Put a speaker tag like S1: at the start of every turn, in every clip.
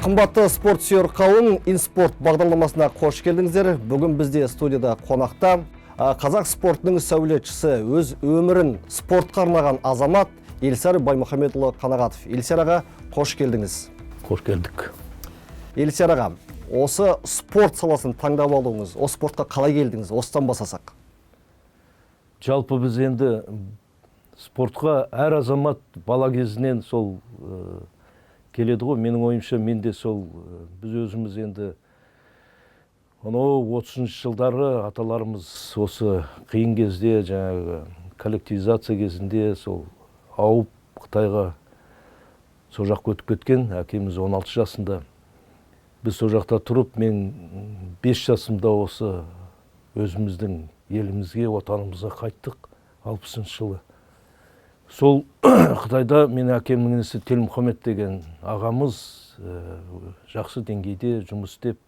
S1: Қымбатты спорт сүйер қауым, Инспорт бағдарламасына қош келдіңіздер. Бүгін бізде студияда қонақта қазақ спортының сәулетшісі, өз өмірін спортқа арнаған азамат Елсар Баймұхамедұлы Қанағатов. Елсар аға, қош келдіңіз.
S2: Қош келдік.
S1: Елсар аға, осы спорт саласын таңдап алуыңыз, осы спортқа қалай келдіңіз, осыдан бастасақ.
S2: Жалпы, біз енді спортқа әр азамат бала кезінен сол келеді ғой. Менің ойымша, мен де сол біз өзіміз енді анау 30-жылдары аталарымыз осы қиын кезде, жаңағы коллективизация кезінде сол ауып, Қытайға, сол жаққа өтіп кеткен. Әкеміз 16 жасында. Біз сол жақта тұрып, мен 5 жасымда осы өзіміздің елімізге, отанымызға қайттық 60-жылы. Сол Қытайда менің әкемнің інісі Телмұхамед деген ағамыз жақсы деңгейде жұмыс істеп,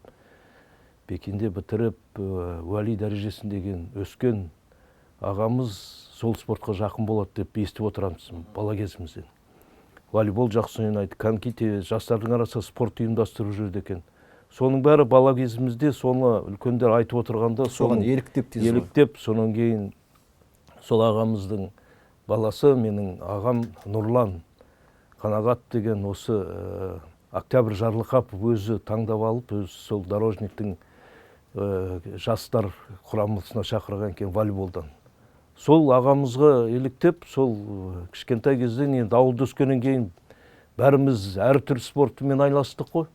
S2: Пекинде бітіріп, уәли дәрежесіндеген өскен ағамыз сол спортқа жақын болады деп естіп отырамыз бала кезімізден. Волейбол жақсы ойнайды, коньки тебеді, жастардың арасында спорт ұйымдастырып жүрді екен. Соның бәрі бала кезімізде соны үлкендер айтып отырғанда,
S1: соған
S2: соның
S1: еліктеп дейсіз ғой.
S2: Еліктеп, содан кейін сол ағамыздың баласы, менің ағам Нұрлан Қанағат деген осы Октябрь Жарылқапов өзі таңдап алып, өзі сол Дорожниктің жастар құрамасына шақырған екен волейболдан. Сол ағамызға еліктеп, сол кішкентай кезден, енді ауылда өскеннен кейін бәріміз әртүрлі спортымен айналыстық қой.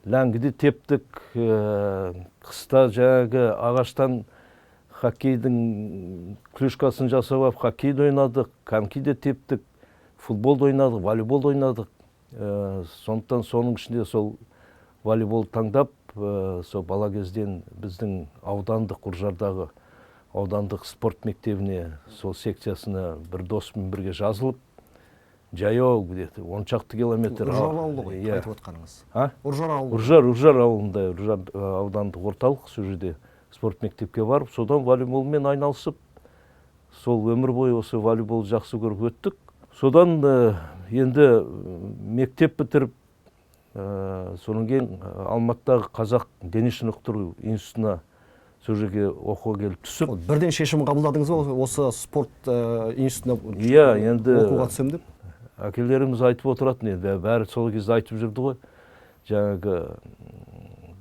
S2: Ләңгіде тептік, қыста жаңағы ағаштан хоккейдің клюшкасын жасап алып, хоккейді ойнадық, конькиде тептік, футболды ойнадық, волейболды ойнадық. Сондықтан соның ішінде сол волейбол таңдап, сол бала кезден біздің аудандық, Үржардағы аудандық спорт мектебіне, сол секциясына бір досыммен бірге жазылып, жаяу где-то 10 шақты километр.
S1: Үржар ауылы ғой
S2: Иә.
S1: айтып отқаныңыз?
S2: А?
S1: Үржар ауылы.
S2: Үржар ауылында, Үржар аудандық орталық, сол жерде спорт мектепке барып, содан волейболмен айналысып, сол өмір бойы осы волейболды жақсы көріп өттік. Содан енді мектеп бітіріп, содан кейін Алматыдағы қазақ дене шынықтыру институтына, сол жерге оқуға келіп түсіп.
S1: Ол бірден шешім қабылдадыңыз ба, осы спорт институтына
S2: Иә, енді
S1: оқуға түсемін деп?
S2: Әкелеріміз айтып отыратын енді, бәрі сол кезде айтып жүрді ғой, жаңағы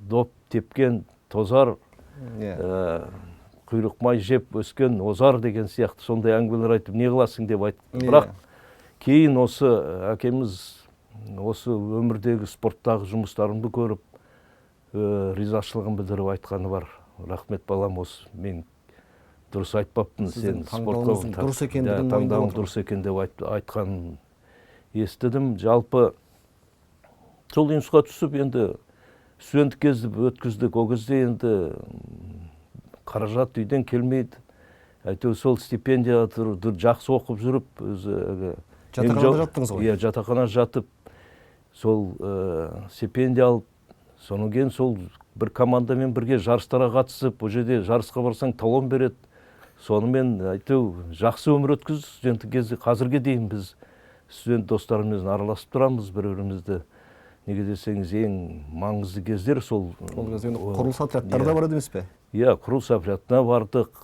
S2: доп тепкен тозар, құйрық май жеп өскен озар деген сияқты сондай әңгімелер айтып, не қыласың деп айтты. Бірақ кейін осы әкеміз осы өмірдегі спорттағы жұмыстарымды көріп, ризашылығын білдіріп айтқаны бар: «Рахмет, балам, осы мен дұрыс айтпаппын,
S1: Сіздің
S2: сен спортқа
S1: таңдауыңыздың дұрыс екендігін
S2: Иә,
S1: мойындап
S2: таңдауың
S1: отыр.
S2: дұрыс екен» деп айтқанын естідім. Жалпы, сол институтқа түсіп, енді студенттік кезді өткіздік. Ол кезде енді қаражат үйден келмейді, әйтеуір сол стипендия жақсы оқып жүріп өзі әлгі
S1: Жатақханада жаттыңыз ғой?
S2: Иә, жатақханада жатып, сол стипендия алып, содан кейін сол бір командамен бірге жарыстарға қатысып, ол жерде жарысқа барсаң, талон береді. Сонымен әйтеуір жақсы өмір өткіздік студенттік кезде. Қазірге дейін біз студент достарымызбен араласып тұрамыз бір бірімізді неге десеңіз, ең маңызды кездер сол.
S1: Ол кезде енді құрылыс отрядтары да бар еді емес пе?
S2: Иә, құрылыс отрядына бардық,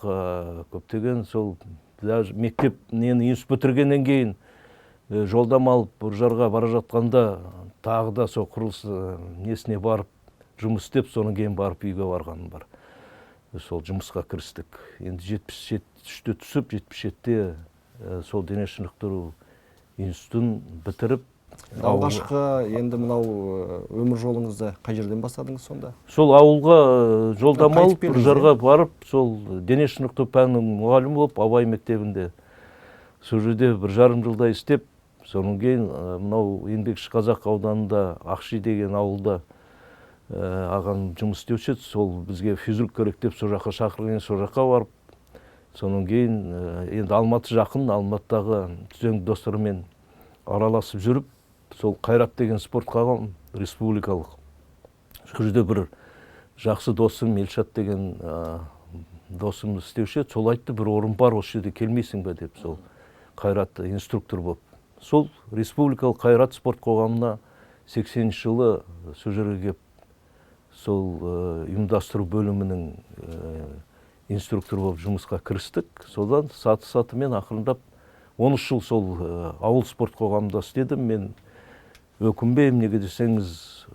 S2: көптеген сол даже мектеп нені, институт бітіргеннен кейін жолдама алып, Үржарға бара жатқанда тағы да сол құрылыс несіне барып жұмыс істеп, содан кейін барып үйге барғаным бар. Сол жұмысқа кірістік енді 73-те түсіп, 77-те сол дене шынықтыру институтын бітіріп.
S1: Алғашқы енді мынау өмір жолыңызды қай жерден бастадыңыз сонда?
S2: Сол ауылға жолдама
S1: Қайтып
S2: алып,
S1: келдіңіз,
S2: Үржарға барып, сол дене шынықтыру пәнінің мұғалімі болып, Абай мектебінде сол жерде 1,5 жылдай істеп, содан кейін мынау Еңбекші Қазақ ауданында Ақши деген ауылда ағам жұмыс істеуші еді. Сол бізге физрук керек деп, сол жаққа шақырған, сол жаққа барып, содан кейін енді Алматы жақын, Алматыдағы студент достарыммен араласып жүріп, сол Қайрат деген спорт қоғам республикалық, сол жерде бір жақсы досым Елшат деген досым істеуші еді. Сол айтты: «Бір орын бар осы жерде, келмейсің бе?» – деп. Сол Қайрат инструктор болып, сол республикалық Қайрат спорт қоғамына 80 жылы сол жерге келіп сол ұйымдастыру бөлімінің инструкторы болып жұмысқа кірістік. Содан саты-сатымен ақырындап 13 жыл сол ауыл спорт қоғамында істедім. Мен өкінбеймін, неге десеңіз,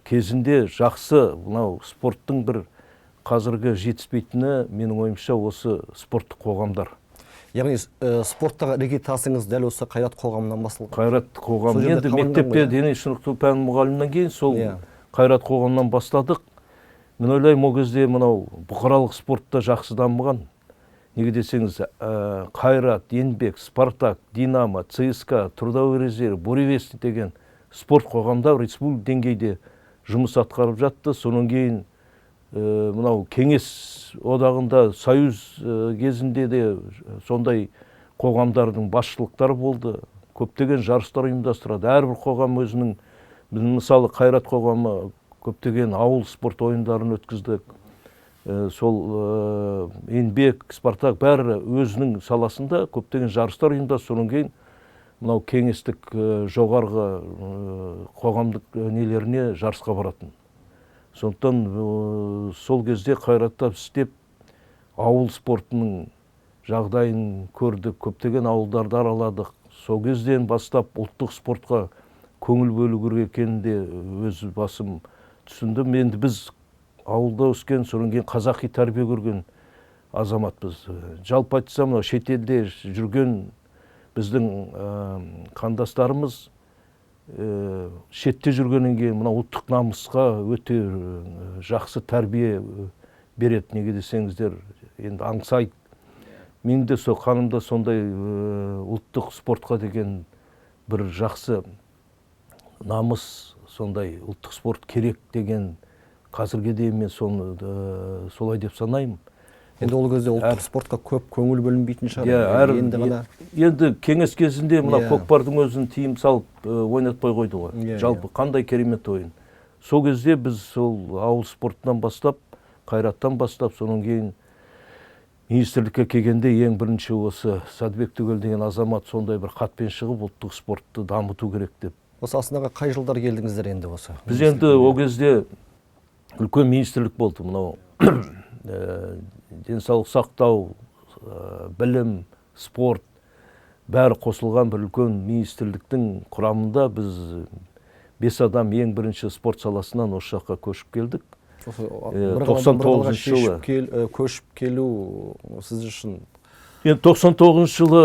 S2: кезінде жақсы мынау спорттың бір қазіргі жетіспейтіні, менің ойымша, осы спорттық қоғамдар.
S1: Яғни спорттағы іргетасыңыз дәл осы Қайрат қоғамынан басталған.
S2: Қайрат қоғамы.
S1: Сол жерде
S2: Енді
S1: қаланған
S2: мектепте
S1: ғой, иә?
S2: дене шынықтыру пән мұғалімінен кейін сол Қайрат қоғамынан бастадық. Мен ойлаймын, ол кезде мынау бұқаралық спорт та жақсы дамыған. Неге десеңіз, Қайрат, Еңбек, Спартак, Динамо, ЦСКА, Трудовой резерв, Буревестник деген спорт қоғамдар республика деңгейде жұмыс атқарып жатты. Содан кейін мынау Кеңес одағында, Союз кезінде де сондай қоғамдардың басшылықтары болды. Көптеген жарыстар ұйымдастырады. Әрбір қоғам өзінің, мысалы, Қайрат қоғамы көптеген ауыл спорт ойындарын өткізді. Сол Еңбек, Спартак бәрі өзінің саласында көптеген жарыстар ұйымдастырды. Содан кейін мынау кеңестік жоғарғы қоғамдық нелеріне жарысқа баратын. Сондықтан сол кезде Қайратта істеп ауыл спортының жағдайын көрдік, көптеген ауылдарды араладық. Сол кезден бастап ұлттық спортқа көңіл бөлу керек екенін де өз басым түсіндім. Енді біз ауылда өскен, содан кейін қазақи тәрбие көрген азаматпыз. Жалпы айтсам, мынау шетелде жүрген біздің қандастарымыз шетте жүргеннен кейін мынау ұлттық намысқа өте жақсы тәрбие береді. Неге десеңіздер, енді аңсайды. Мен де сол қанымда сондай ұлттық спортқа деген бір жақсы намыс, сондай ұлттық спорт керек деген қазірге дейін мен соны солай деп санаймын.
S1: Енді ол кезде ұлттық спортқа көп көңіл бөлінбейтін шығар.
S2: Иә,
S1: енді ғана.
S2: Енді кеңес кезінде мына көкпардың өзін тыйым салып ойнатпай қойды ғой. Жалпы қандай керемет ойын. Сол кезде біз сол ауыл спортынан бастап, Қайраттан бастап, содан кейін министрлікке келгенде ең бірінші осы Сәдібек Түгел деген азамат сондай бір хатпен шығып, ұлттық спортты дамыту керек деп.
S1: Осы Астанаға қай жылдар келдіңіздер енді осы?
S2: Біз енді ол кезде үлкен министрлік болды мынау, денсаулық сақтау, білім, спорт бәрі қосылған бір үлкен министрліктің құрамында біз 5 адам ең бірінші спорт саласынан осы жаққа көшіп келдік.
S1: Осы
S2: тоқсан
S1: бір қалаға
S2: тоғызыншы жылы.
S1: Көшіп келу сіз үшін
S2: Енді тоқсан тоғызыншы жылы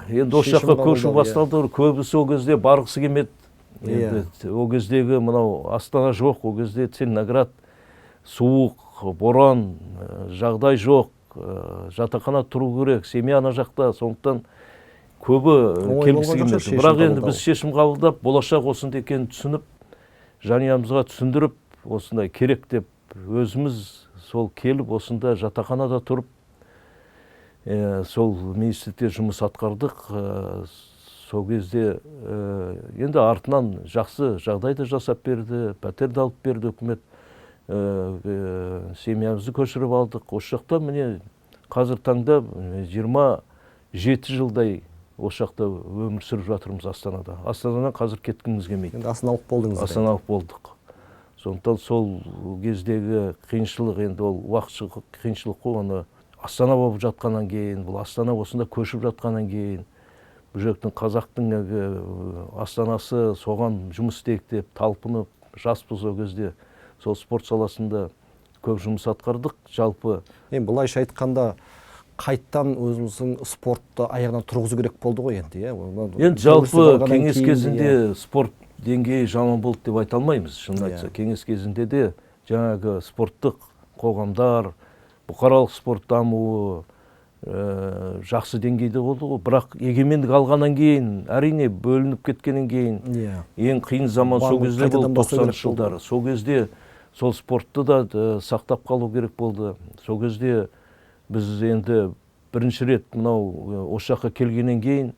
S2: енді осы
S1: шешім
S2: жаққа көшу
S1: қабылдау, иә.
S2: басталды. Көбісі ол кезде барғысы келмеді. Енді ол кездегі мынау Астана жоқ, ол кезде Целиноград, суық, боран, жағдай жоқ, жатақхана тұру керек, семья ана жақта, сондықтан көбі
S1: Оңай
S2: келгісі
S1: болған жоқ
S2: келмеді.
S1: шешім
S2: Бірақ енді
S1: қабылдау.
S2: біз шешім қабылдап, болашақ осында екенін түсініп, жанұямызға түсіндіріп, осындай керек деп өзіміз сол келіп, осында жатақханада тұрып, сол министрлікте жұмыс атқардық. Сол кезде енді артынан жақсы жағдай да жасап берді, пәтер де алып берді үкімет. Семьямызды көшіріп алдық. Осы жақта міне қазір таңда 27 жылдай осы жақта өмір сүріп жатырмыз Астанада. Астанадан қазір кеткіміз келмейді.
S1: Енді астаналық болдыңыздар.
S2: Астаналық болдық. Сондықтан сол кездегі қиыншылық, енді ол уақытша қиыншылық қой, оны Астана болып жатқаннан кейін, бұл Астана осында көшіп жатқаннан кейін, бұл жақтың қазақтың әлгі астанасы, соған жұмыс істейік деп талпынып, жаспыз ол кезде, сол спорт саласында көп жұмыс атқардық. Жалпы
S1: Енді былайша айтқанда, қайттан өзіміздің спортты аяғынан тұрғызу керек болды ғой енді, иә? Оны
S2: Енді жалпы
S1: тәуелсіздік алғаннан
S2: кеңес
S1: кейін,
S2: кезінде
S1: иә.
S2: спорт деңгейі жаман болды деп айта алмаймыз, шынын айтса. Кеңес кезінде де жаңағы спорттық қоғамдар, бұқаралық спорт дамуы жақсы деңгейде болды ғой. Бірақ егемендік алғаннан кейін, әрине бөлініп кеткеннен кейін, ең қиын заман сол
S1: Барлық
S2: кезде
S1: қайтадан
S2: болды,
S1: бастау керек
S2: тоқсаныншы жылдары. Сол кезде сол спортты да сақтап қалу керек болды. Сол кезде біз енді бірінші рет мынау, осы жаққа келгеннен кейін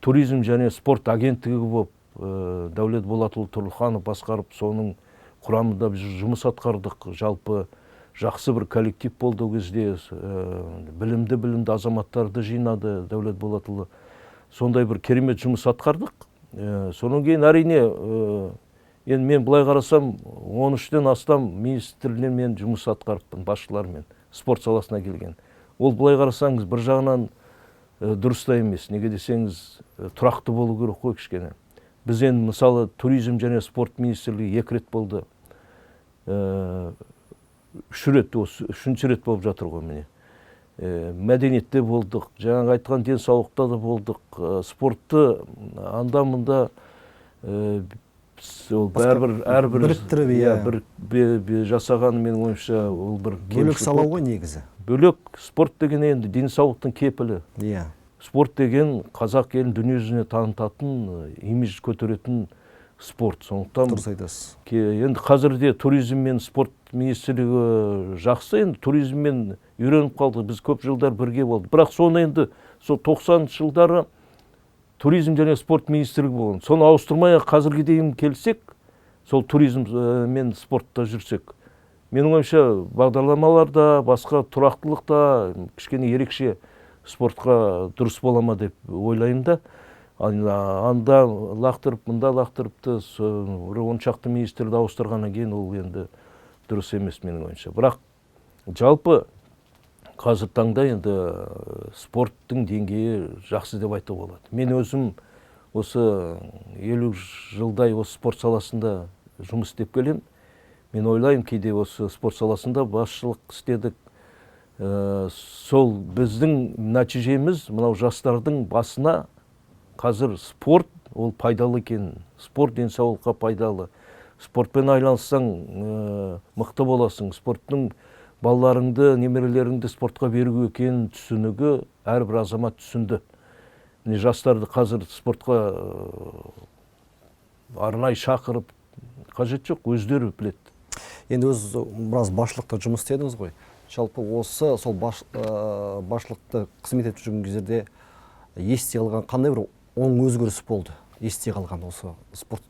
S2: туризм және спорт агенттігі болып, Дәулет Болатұлы Тұрлыханов басқарып, соның құрамында біз жұмыс атқардық. Жалпы жақсы бір коллектив болды ол кезде, білімді азаматтарды жинады Дәулет Болатұлы. Сондай бір керемет жұмыс атқардық. Содан кейін әрине, Енді мен былай қарасам, 13-тен астам министрлермен жұмыс атқарыппын, басшылармен, спорт саласына келген. Ол былай қарасаңыз, бір жағынан дұрыс та емес. Неге десеңіз, тұрақты болу керек қой кішкене. Біз енді мысалы туризм және спорт министрлігі 2 рет болды. 3 рет, осы 3-ші рет болып жатыр ғой міне. Мәдениетте болдық, жаңағы айтқан денсаулықта да болдық, спортты анда-мында, ол бәрібір әрбір
S1: біріктіріп, иә.
S2: бір жасаған, менің ойымша, ол бір
S1: бөлек
S2: кемшілік
S1: сала
S2: болды.
S1: ғой негізі.
S2: Бөлек спорт деген енді денсаулықтың кепілі. Спорт деген қазақ елін дүниежүзіне танытатын, имидж көтеретін спорт. Сондықтан
S1: дұрыс айтасыз.
S2: Енді қазірде туризм мен спорт министрлігі жақсы, енді туризммен үйреніп қалдық, біз көп жылдар бірге болдық. Бірақ соны енді сол 90-шы жылдары туризм және спорт министрлігі болған. Соны ауыстырмай қазірге дейін келсек, сол туризм мен спортта жүрсек, менің ойымша, бағдарламаларда, басқа тұрақтылықта кішкене ерекше спортқа дұрыс бола ма деп ойлаймын да. Анда лақтырып, мында лақтырыпты, бір он шақты министрді ауыстырғаннан кейін ол енді дұрыс емес менің ойымша. Бірақ жалпы қазір таңда енді спорттың деңгейі жақсы деп айтуға болады. Мен өзім осы 50 жылдай осы спорт саласында жұмыс істеп келемін. Мен ойлаймын, кейде осы спорт саласында басшылық істедік. Сол біздің нәтижеміз мынау жастардың басына қазір спорт ол пайдалы екен. Спорт денсаулыққа пайдалы. Спортпен айналыссаң, мықты боласың. Спорттың балаларыңды, немерелеріңді спортқа беру екенін түсінігі әрбір азамат түсінді. Міне жастарды қазір спортқа арнайы шақырып қажет жоқ, өздері біледі.
S1: Енді өз біраз басшылықта жұмыс істедіңіз ғой. Жалпы осы сол басшылықты қызмет етіп жүрген кездерде есте қалған қандай бір оң өзгеріс болды? Есте қалған осы спорт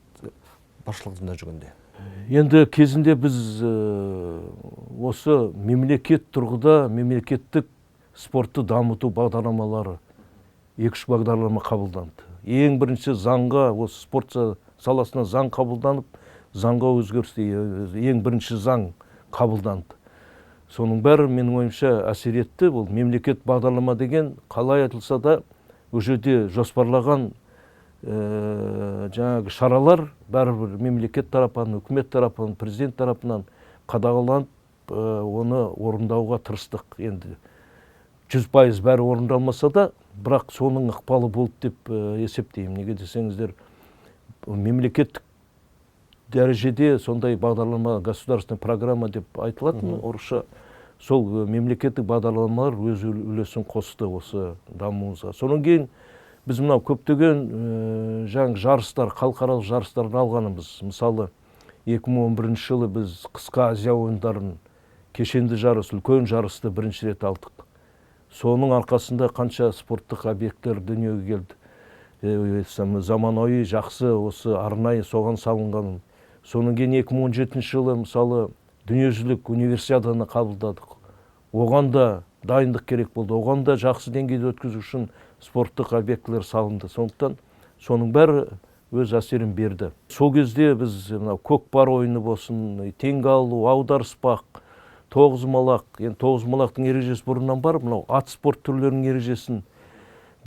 S1: басшылығында жүргенде.
S2: Енді кезінде біз осы мемлекет тұрғыда мемлекеттік спортты дамыту бағдарламалары екі-үш бағдарлама қабылданды. Ең бірінші заңға, осы спорт саласына заң қабылданып, заңға өзгеріс, ең бірінші заң қабылданды. Соның бәрі менің ойымша әсер етті. Бұл мемлекет бағдарлама деген қалай айтылса да ол жерде жоспарлаған жаңағы шаралар бәрібір мемлекет тарапынан, үкімет тарапынан, президент тарапынан қадағаланып, оны орындауға тырыстық. Енді 100% бәрі орындалмаса да, бірақ соның ықпалы болды деп есептеймін. Неге десеңіздер, мемлекеттік дәрежеде сондай бағдарлама, государственная программа деп айтылатын орысша, сол мемлекеттік бағдарламалар өз үлесін қосты осы дамуымызға. Содан кейін біз мынау көптеген жаңа жарыстар, халықаралық жарыстарды алғанымыз. Мысалы, 2011 жылы біз қысқы Азия ойындарын, кешенді жарыс, үлкен жарысты бірінші рет алдық. Соның арқасында қанша спорттық объекттер дүниеге келді. Заманауи жақсы осы арнайы соған салынған. Содан кейін 2017 жылы мысалы дүниежүзілік универсиаданы қабылдадық. Оған да дайындық керек болды. Оған да жақсы деңгейде өткізу үшін спорттық объектілер салынды. Сондықтан соның бәрі өз әсерін берді. Сол кезде біз мынау көкпар ойыны болсын, теңге алу, аударыспақ, тоғызқұмалақ. Енді тоғызқұмалақтың ережесі бұрыннан бар, мынау ат спорт түрлерінің ережесін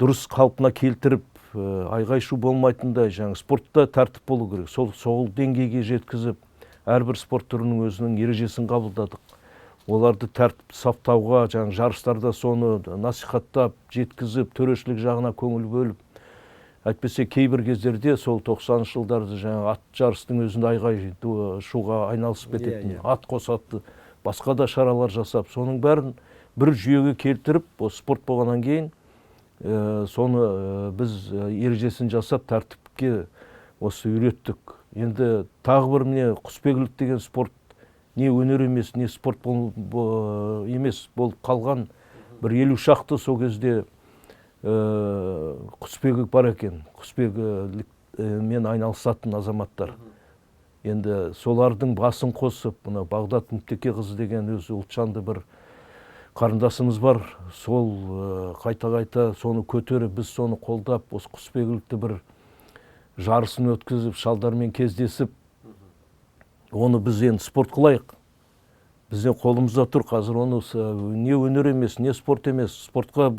S2: дұрыс қалпына келтіріп, айғай-шу болмайтындай, жаңа спортта тәртіп болу керек. Сол деңгейге жеткізіп, әрбір спорт түрінің өзінің ережесін қабылдадық. Оларды тәртіп сақтауға, жаңа жарыстарда соны насихаттап, жеткізіп, төрешілік жағына көңіл бөліп, әйтпесе кейбір кездерде сол тоқсаныншы жылдарда жаңа ат жарыстың өзінде айғай шуға айналысып кететін, ат қосатты, басқа да шаралар жасап, соның бәрін бір жүйеге келтіріп, осы спорт болғаннан кейін соны біз ережесін жасап, тәртіпке осы үйреттік. Енді тағы бір міне құсбегілік деген спорт не өнер емес, не спорт емес болып қалған бір 50 шақты сол кезде құсбегілік бар екен. Құсбегілікмен айналысатын азаматтар. Енді солардың басын қосып, мына Бағдат Мүптекеқызы деген өзі ұлтжанды бір қарындасымыз бар, сол қайта-қайта соны көтеріп, біз соны қолдап, осы құсбегілікті бір жарысын өткізіп, шалдармен кездесіп, Оны біз енді спорт қылайық. Біздің қолымызда тұр қазір, оны не өнер емес, не спорт емес. Спортқа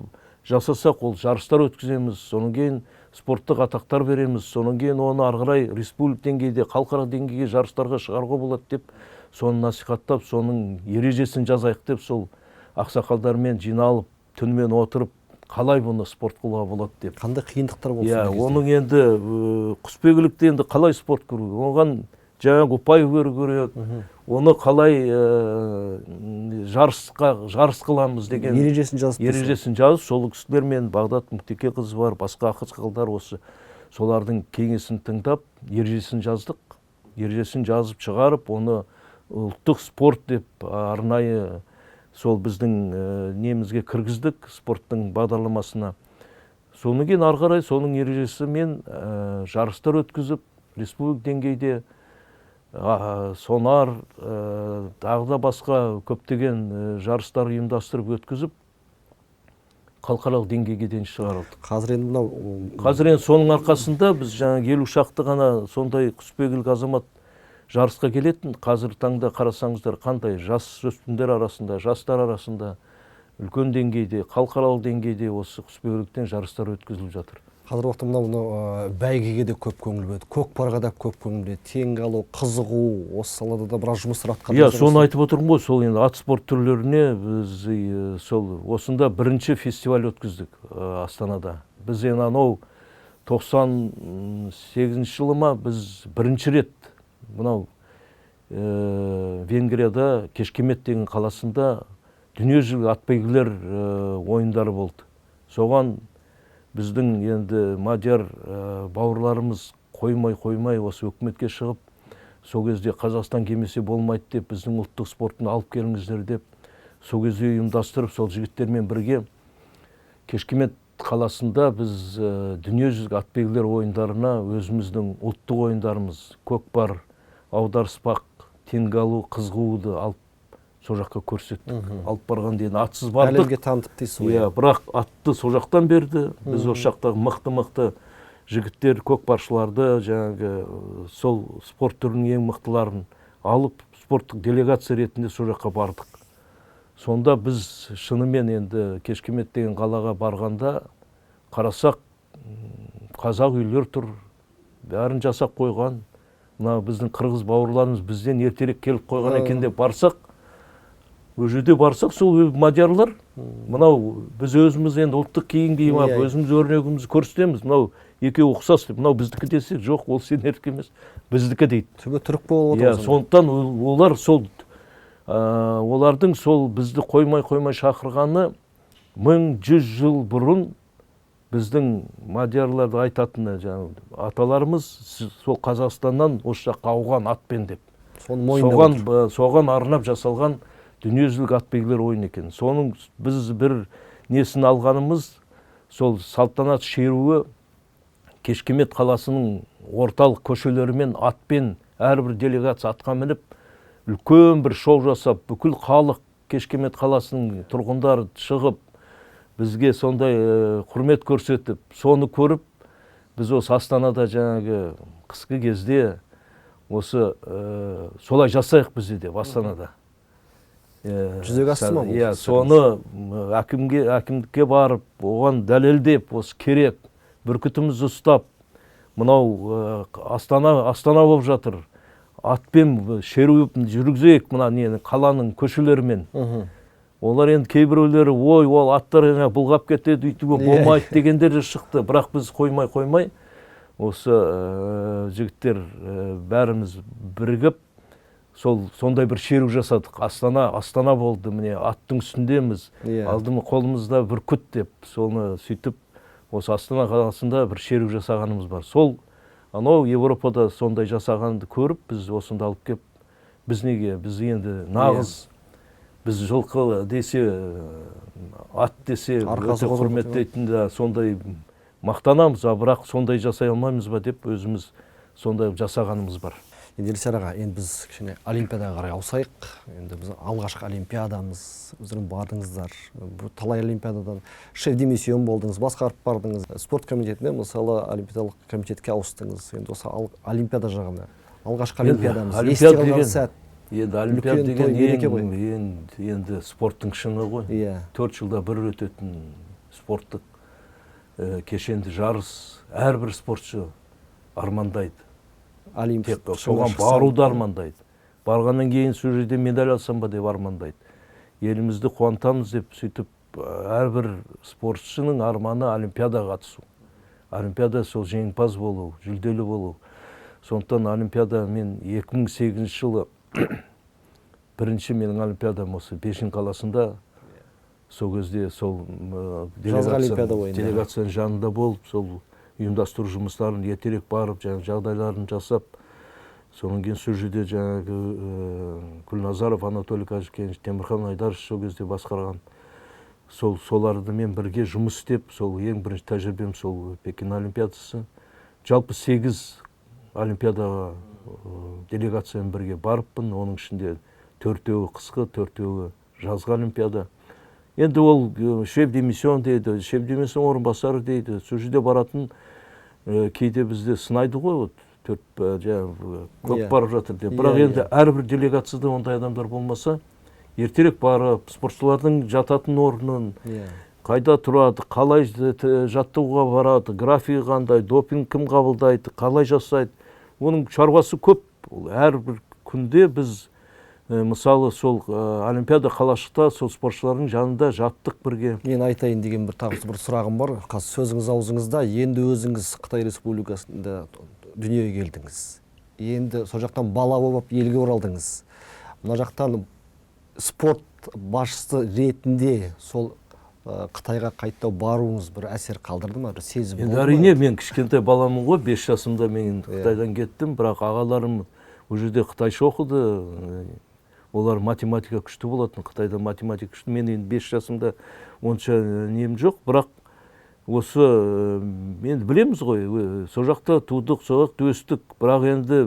S2: жасасақ, ол жарыстар өткіземіз, содан кейін спорттық атақтар береміз, содан кейін оны ары қарай республика деңгейде, халықаралық деңгейге жарыстарға шығаруға болады деп, соны насихаттап, соның ережесін жазайық деп, сол ақсақалдармен жиналып, түнімен отырып, қалай бұны спорт қылуға болады деп.
S1: Қандай қиындықтар болды?
S2: Иә, оның енді құсбегілікті енді қалай спорт көру? Оған жаңағы ұпай беру керек, оны қалай жарыс қыламыз деген
S1: ережесін жазып,
S2: ережесін жазып, сол кісілермен Бағдат Мүктекеқызы бар, басқа ақсақалдар, осы солардың кеңесін тыңдап, ережесін жаздық. Ережесін жазып шығарып, оны ұлттық спорт деп арнайы сол біздің немізге кіргіздік, спорттың бағдарламасына. Содан кейін ары қарай соның ережесімен жарыстар өткізіп, республика деңгейде Сонар, тағы да басқа көптеген жарыстар ұйымдастырып өткізіп, халықаралық деңгейге дейін шығарылды.
S1: Қазір енді мынау
S2: қазір енді соның арқасында біз жаңағы 50 шақты ғана сондай құсбегілік азамат жарысқа келетін. Қазір таңда қарасаңыздар, қандай жас өспірімдер арасында, жастар арасында үлкен деңгейде, халықаралық деңгейде осы құсбегіліктен жарыстар өткізіліп жатыр.
S1: Қазіргі уақытта мынау бәйгеге де көп көңіл бөледі, көкпарға да көп көңіл бөледі, теңге алу, қызығу, осы салада да біраз жұмыстар атқардыңыз.
S2: Иә, соны айтып отырмын ғой, сол енді ат спорт түрлеріне біз сол осында бірінші фестиваль өткіздік Астанада. Біз енді анау 98 жылы ма, біз бірінші рет мынау Венгрияда Кешкемет деген қаласында дүниежүзілік ат бәйгелер ойындары болды. Соған біздің енді мадияр бауырларымыз қоймай осы өкіметке шығып, сол кезде Қазақстан келмесе болмайды деп, біздің ұлттық спортын алып келіңіздер деп, сол кезде ұйымдастырып, сол жігіттермен бірге Кешкемет қаласында біз дүниежүзілік ат бәйгелер ойындарына өзіміздің ұлттық ойындарымыз көкпар, аударыспақ, теңге алу, қыз қууды алып сол жаққа көрсеттік. Алып барған дейін атсыз бардық.
S1: Әлемге танытып дейсіз ғой.
S2: Иә, бірақ атты сол жақтан берді. Біз ол жақтағы мықты-мықты жігіттер, көкпаршыларды, жаңағы сол спорт түрінің ең мықтыларын алып, спорттық делегация ретінде сол жаққа бардық. Сонда біз шынымен енді Кешкемет деген қалаға барғанда қарасақ, қазақ үйлер тұр, бәрін жасап қойған. Мына біздің қырғыз бауырларымыз бізден ертерек келіп қойған екен деп барсақ, ол жерде барсақ, сол мадиярлар, мынау біз өзіміз енді ұлттық киім киіп алып, өзіміз өрнегімізді көрсетеміз, мынау екеуі ұқсас деп, мынау біздікі десек, жоқ, ол сендердікі емес, біздікі дейді.
S1: Түбі түрік болып отыр.
S2: Иә, сондықтан олар сол, олардың сол бізді қоймай шақырғаны 1100 жыл бұрын біздің мадиярларды айтатыны, жаңағы аталарымыз сол Қазақстаннан осы жаққа ауған атпен деп. Соған арнап жасалған дүниежүзілік ат бәйгелер ойыны екен. Соның біз бір несін алғанымыз, сол салтанат шеруі Кешкемет қаласының орталық көшелерімен атпен әрбір делегация атқа мініп, үлкен бір шоу жасап, бүкіл халық Кешкемет қаласының тұрғындары шығып, бізге сондай құрмет көрсетіп, соны көріп, біз осы Астанада жаңағы қысқы кезде осы солай жасайық бізде деп Астанада.
S1: Жүзеге асты ма бұл?
S2: Иә, соны әкімдікке барып, оған дәлелдеп, осы керек, бүркітімізді ұстап, мынау Астана болып жатыр, атпен шеру жүргізейік мына нені, қаланың көшелерімен. Олар енді кейбіреулері, ой, ол аттар бұлғап кетеді, өйтуге болмайды дегендер де шықты. Бірақ біз қоймай осы жігіттер бәріміз бірігіп, сондай бір шеру жасадық. Астана болды, міне аттың үстіндеміз, алдымы қолымызда бүркіт деп, соны сөйтіп осы Астана қаласында бір шеру жасағанымыз бар. Сол анау Европада сондай жасағанды көріп, біз осында алып кеп, біз неге, біз енді нағыз, біз жылқы десе, ат десе, өте құрметтейтін де сондай мақтанамыз, а бірақ сондай жасай алмаймыз ба деп өзіміз сондай жасағанымыз бар.
S1: Енді Елсар аға, енді біз кішкене олимпиадаға қарай ауысайық. Енді біз алғашқы олимпиадамыз, өздерің бардыңыздар. Талай олимпиададан шеф де миссион болдыңыз, басқарып бардыңыз. Спорт комитетінен мысалы олимпиадалық комитетке ауыстыңыз. Енді осы олимпиада жағына Алғашқы олимпиадамыз. Есте қалған сәт.
S2: Енді олимпиада деген енді спорттың шыңы ғой. 4 жылда бір өтетін спорттық кешенді жарыс. Әрбір спортшы армандайды. Тек соған баруды армандайды. Барғаннан кейін сол жерде медаль алсам ба деп армандайды. Елімізді қуантамыз деп сөйтіп әрбір спортшының арманы олимпиадаға қатысу. Олимпиада сол жеңімпаз болу, жүлделі болу. Сондықтан олимпиада мен 2008 жылы бірінші менің олимпиадам осы Бейжің қаласында. Сол кезде сол делегацияның жанында болып, сол ұйымдастыру жұмыстарын ертерек барып, жағдайларын жасап, содан кейін сол жерде жаңағы Күлназаров Анатолий Кажикенович, Темірхан Айдарович сол кезде басқарған. Солармен бірге жұмыс істеп, сол ең бірінші тәжірибем сол Пекин олимпиадасы. Жалпы 8 олимпиадаға делегациямен бірге барыппын. Оның ішінде 4-еуі қысқы, 4-еуі жазғы олимпиада. Енді ол шеф де миссион дейді, шеф де миссион орынбасары дейді. Сол жерде баратын кейде бізді сынайды ғой, көп барып жатыр деп. Бірақ енді әрбір делегацияда ондай адамдар болмаса, ертерек барып, спортшылардың жататын орнын, қайда тұрады, қалай жаттығуға барады, графигі қандай, допинг кім қабылдайды, қалай жасайды. Оның шаруасы көп. Әрбір күнде біз, мысалы, сол олимпиада қалашықта сол спортшылардың жанында жаттық бірге.
S1: Мен айтайын деген бір тағы бір сұрағым бар. Қазір сөзіңіз аузыңызда. Енді өзіңіз Қытай Республикасында дүниеге келдіңіз. Енді сол жақтан бала болып елге оралдыңыз. Мына жақтан спорт басшысы ретінде сол Қытайға қайта баруыңыз бір әсер қалдырды ма, бір сезім болды ма?
S2: Әрине, мен кішкентай баламын ғой, 5 жасымда мен Қытайдан кеттім, бірақ ағаларым ол жерде қытайша оқыды. Олар математика күшті болатын, Қытайда математика күшті. Мен енді 5 жасымда онша нем жоқ, бірақ осы енді білеміз ғой, сол жақта тудық, сол жақта өстік, бірақ енді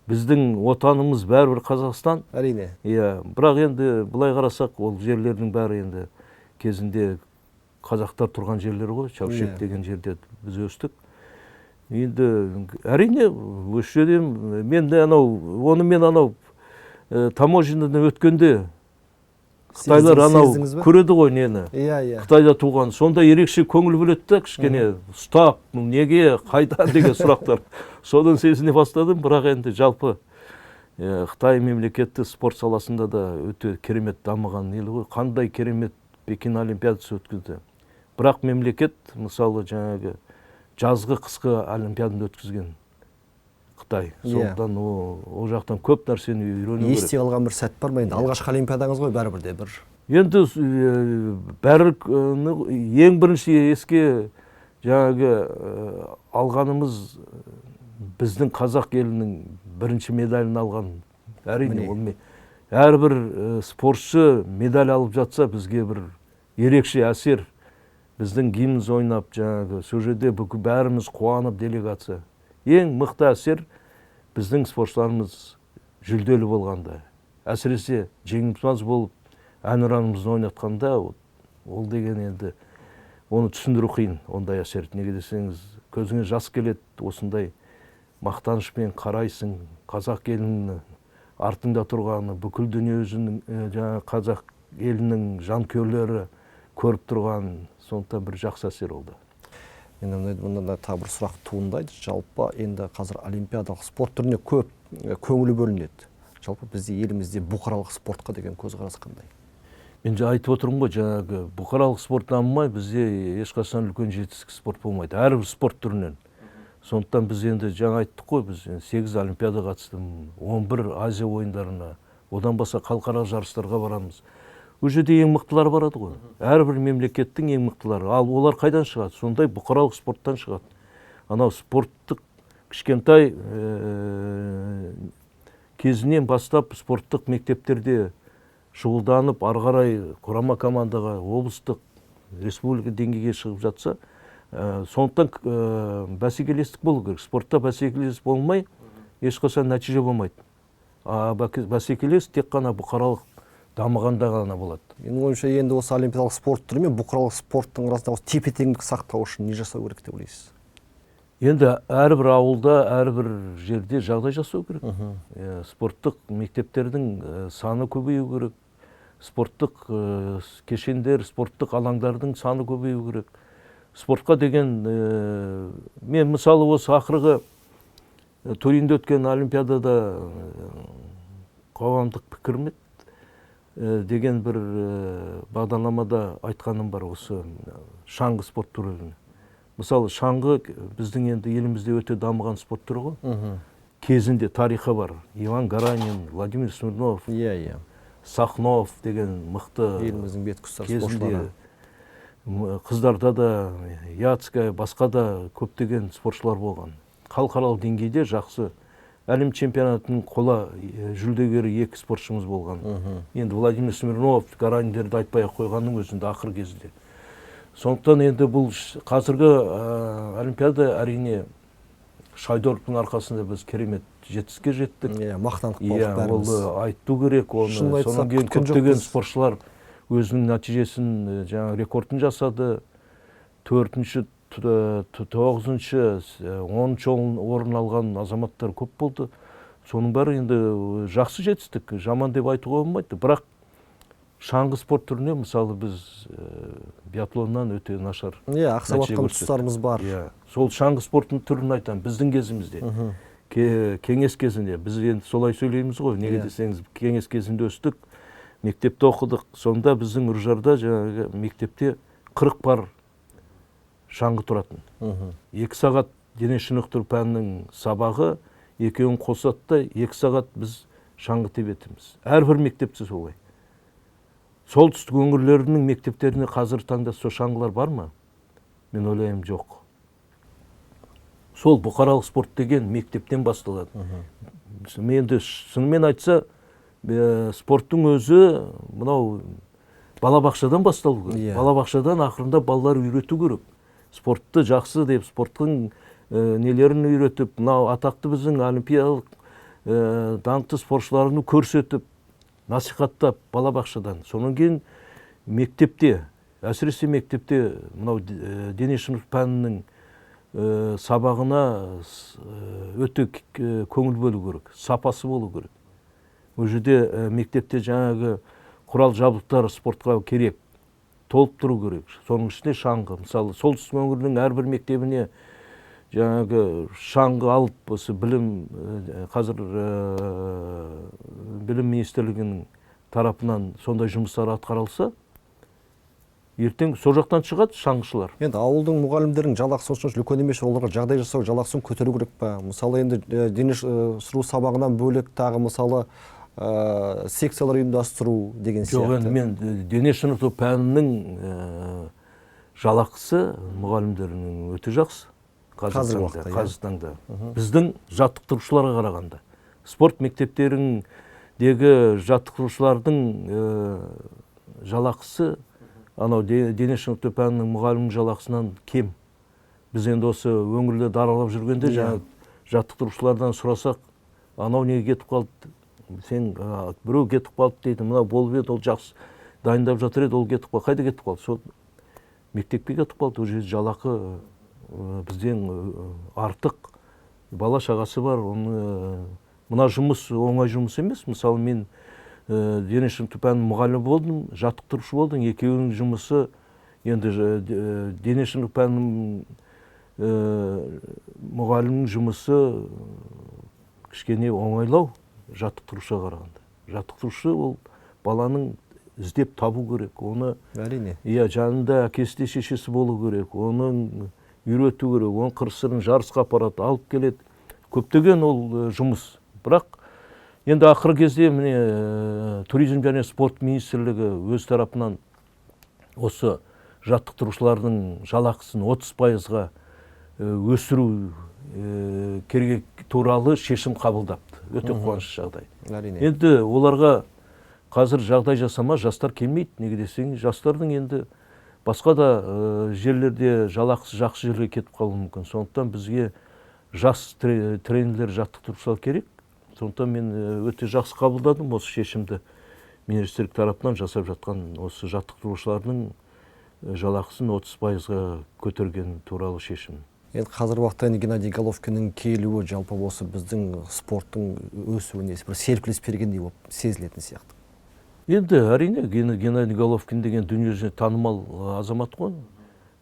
S2: біздің отанымыз бәрібір Қазақстан.
S1: Әрине.
S2: Иә, бірақ енді былай қарасақ, ол жерлердің бәрі енді кезінде қазақтар тұрған жерлер ғой, Шаушек деген жерде біз өстік. Енді әрине осы жерден мен де анау, оны мен анау таможнядан өткенде қытайлар анау көреді ғой нені. Қытайда туған. Сонда ерекше көңіл бөледі да, кішкене ұстап, неге, қайда деген сұрақтар. Содан сезіне бастадым, бірақ енді жалпы Қытай мемлекеті спорт саласында да өте керемет дамыған ел ғой. Қандай керемет Пекин олимпиадасы өткізді. Бірақ мемлекет, мысалы, жаңағы жазғы қысқы олимпиаданы өткізген Қытай. Сондықтан ол жақтан көп нәрсені үйрену керек.
S1: Есте қалған бір сәт бар ма енді? Алғашқы олимпиадаңыз ғой бәрібір де бір.
S2: Енді бәрі ең бірінші еске жаңағы алғанымыз біздің қазақ елінің бірінші медалін алған. Әрине, ол әрбір спортшы медаль алып жатса, бізге бір ерекше әсер. Біздің гимн ойнап, жаңағы сол жерде бүкіл бәріміз қуанып делегация. Ең мықты әсер біздің спортшыларымыз жүлделі болғанда, әсіресе жеңімпаз болып әнұранымызды ойнатқанда, ол деген енді оны түсіндіру қиын, ондай әсер. Неге десеңіз, көзіңе жас келеді, осындай мақтанышпен қарайсың, қазақ елінің артында тұрғаны, бүкіл дүниежүзінің, жаңағы қазақ елінің жанкүйерлері көріп тұрған, сондықтан бір жақсы әсер болды.
S1: Енді мынандай тағы бір сұрақ туындайды. Жалпы енді қазір олимпиадалық спорт түріне көп көңіл бөлінеді. Жалпы бізде елімізде бұқаралық спортқа деген көзқарас қандай?
S2: Мен жаңа айтып отырмын ғой, жаңағы бұқаралық спорт дамымай бізде ешқашан үлкен жетістік спорт болмайды, әрбір спорт түрінен. Сондықтан біз енді жаңа айттық қой, біз 8 олимпиадаға қатыстым, 11 Азия ойындарына, одан басқа халықаралық жарыстарға барамыз. Ол жерде ең мықтылар барады ғой. Әрбір мемлекеттің ең мықтылары. Ал олар қайдан шығады? Сондай бұқаралық спорттан шығады. Анау спорттық кішкентай кезінен бастап спорттық мектептерде шұғылданып, ары қарай құрама командаға, облыстық, республика деңгейге шығып жатса, сондықтан бәсекелестік болу керек. Спортта бәсекелестік болмай, ешқашан нәтиже болмайды. А бәсекелес тек қана бұқаралық дамығанда ғана болады.
S1: Менің ойымша, енді осы олимпиадалық спорт түрі мен бұқаралық спорттың арасында осы тепе-теңдік сақтау үшін не жасау керек деп ойлайсыз?
S2: Енді әрбір ауылда, әрбір жерде жағдай жасау керек. Спорттық мектептердің саны көбею керек. Спорттық кешендер, спорттық алаңдардың саны көбею керек. Спортқа деген, мен мысалы осы ақырғы Туринде өткен олимпиадада қоғамдық пікірмет деген бір бағдарламада айтқаным бар осы шаңғы спорт түрі. Мысалы, шаңғы біздің енді елімізде өте дамыған спорт түрі ғой. Кезінде тарихы бар. Иван Гаранин, Владимир Смирнов,
S1: иә,
S2: Сахнов деген мықты
S1: еліміздің беткі ұстар спортшылары.
S2: Қыздарда да Яцкая, басқа да көптеген спортшылар болған. Халықаралық деңгейде жақсы әлем чемпионатының қола жүлдегері 2 спортшымыз болған. Енді Владимир Смирнов, Гараниндерді айтпай-ақ қойғанның өзінде ақыр кезде. Сондықтан енді бұл қазіргі олимпиада әрине Шайдоровтың арқасында біз керемет жетістікке жеттік.
S1: Иә, мақтанып қалдық бәріміз.
S2: Иә, ол айту керек оны. Содан кейін көптеген спортшылар өзінің нәтижесін, жаңа рекордын жасады. 4-ші, 9-шы, 10-шы орын алған азаматтар көп болды. Соның бәрі енді жақсы жетістік, жаман деп айтуға болмайды. Бірақ шаңғы спорт түріне мысалы біз биатлоннан өте нашар.
S1: Иә, ақсап атқан тұстарымыз бар.
S2: Иә, сол шаңғы спортының түрін айтамын, біздің кезімізде. Кеңес кезінде біз енді солай сөйлейміз ғой, неге десеңіз, кеңес кезінде өстік, мектепте оқыдық. Сонда біздің Үржарда жаңағы мектепте 40 пар шаңғы тұратын. 2 сағат дене шынықтыру пәнінің сабағы, екеуін қосады да 2 сағат біз шаңғы тебетінбіз. Әрбір мектепте солай. Солтүстік өңірлерінің мектептеріне қазір таңда сол шаңғылар бар ма? Мен ойлаймын, жоқ. Сол бұқаралық спорт деген мектептен басталады. Енді шынымен айтса, спорттың өзі мынау балабақшадан басталу керек. Балабақшадан ақырында балалар үйрету керек. Спортты жақсы деп, спорттың нелерін үйретіп, мынау атақты біздің олимпиадалық даңқты спортшыларын көрсетіп, насихаттап балабақшадан. Сонан кейін мектепте, әсіресе мектепте мынау дене шынықтыру пәнінің сабағына өте көңіл бөлу керек, сапасы болу керек. Ол жерде мектепте жаңағы құрал жабдықтар спортқа керек, толып тұру керек. Соның ішінде шаңғы. Мысалы, солтүстік өңірінің әрбір мектебіне жаңағы шаңғы алып, осы білім, қазір білім министрлігінің тарапынан сондай жұмыстар атқарылса, ертең сол жақтан шығады шаңғышылар.
S1: Енді ауылдың мұғалімдерінің жалақысы сонша үлкен емес, оларға жағдай жасау, жалақысын көтеру керек па? Мысалы, енді дене шынықтыру сабағынан бөлек тағы мысалы секциялар ұйымдастыру деген сияқты.
S2: Жоқ, енді мен дене шынықтыру пәнінің жалақысы мұғалімдерінің өте жақсы. Қазіргі таңда. Біздің жаттықтырушыларға қарағанда, спорт мектептеріндегі жаттықтырушылардың жалақысы анау дене шынықтыру пәнінің мұғалімінің жалақысынан кем. Біз енді осы өңірлерді аралап жүргенде жаңа жаттықтырушылардан сұрасақ, анау неге кетіп қалды, сен біреу кетіп қалды дейді, мынау болып еді, ол жақсы дайындап жатыр еді, ол кетіп қалды. Қайда кетіп қалды? Сол мектепке кетіп қалды. Ол жерде жалақы бізден артық, бала шағасы бар. Оны мына жұмыс оңай жұмыс емес. Мысалы, мен дене шынықтыру пәнінің мұғалімі болдым, жаттықтырушы болдым. Екеуінің жұмысы енді дене шынықтыру пәнінің мұғалімнің жұмысы кішкене оңайлау жаттықтырушыға қарағанда. Жаттықтырушы ол баланың іздеп табу керек, оны
S1: әрине.
S2: Иә, жанында әкесі де шешесі болу керек, оның үйрету керек, оның қыр-сырын жарысқа апарады, алып келеді. Көптеген ол жұмыс. Бірақ енді ақырғы кезде міне туризм және спорт министрлігі өз тарапынан осы жаттықтырушылардың жалақысын 30%-ға өсіру керек туралы шешім қабылдапты. Өте қуанышты жағдай.
S1: Әрине.
S2: Енді оларға қазір жағдай жасама жастар келмейді. Неге десең, жастардың енді басқа да жерлерде жалақысы жақсы жерге кетіп қалуы мүмкін. Сондықтан бізге жас тренерлер, жаттықтырушылар керек. Сондықтан мен өте жақсы қабылдадым осы шешімді. Министрлік тарапынан жасап жатқан осы жаттықтырушылардың жалақысын 30%-ға көтерген туралы шешім.
S1: Енді қазіргі уақытта енді Геннадий Головкиннің келуі жалпы осы біздің спорттың өсуіне бір серпіліс бергендей болып сезілетін сияқты.
S2: Енді әрине, Геннадий Головкин деген дүниежүзіне танымал азамат қой.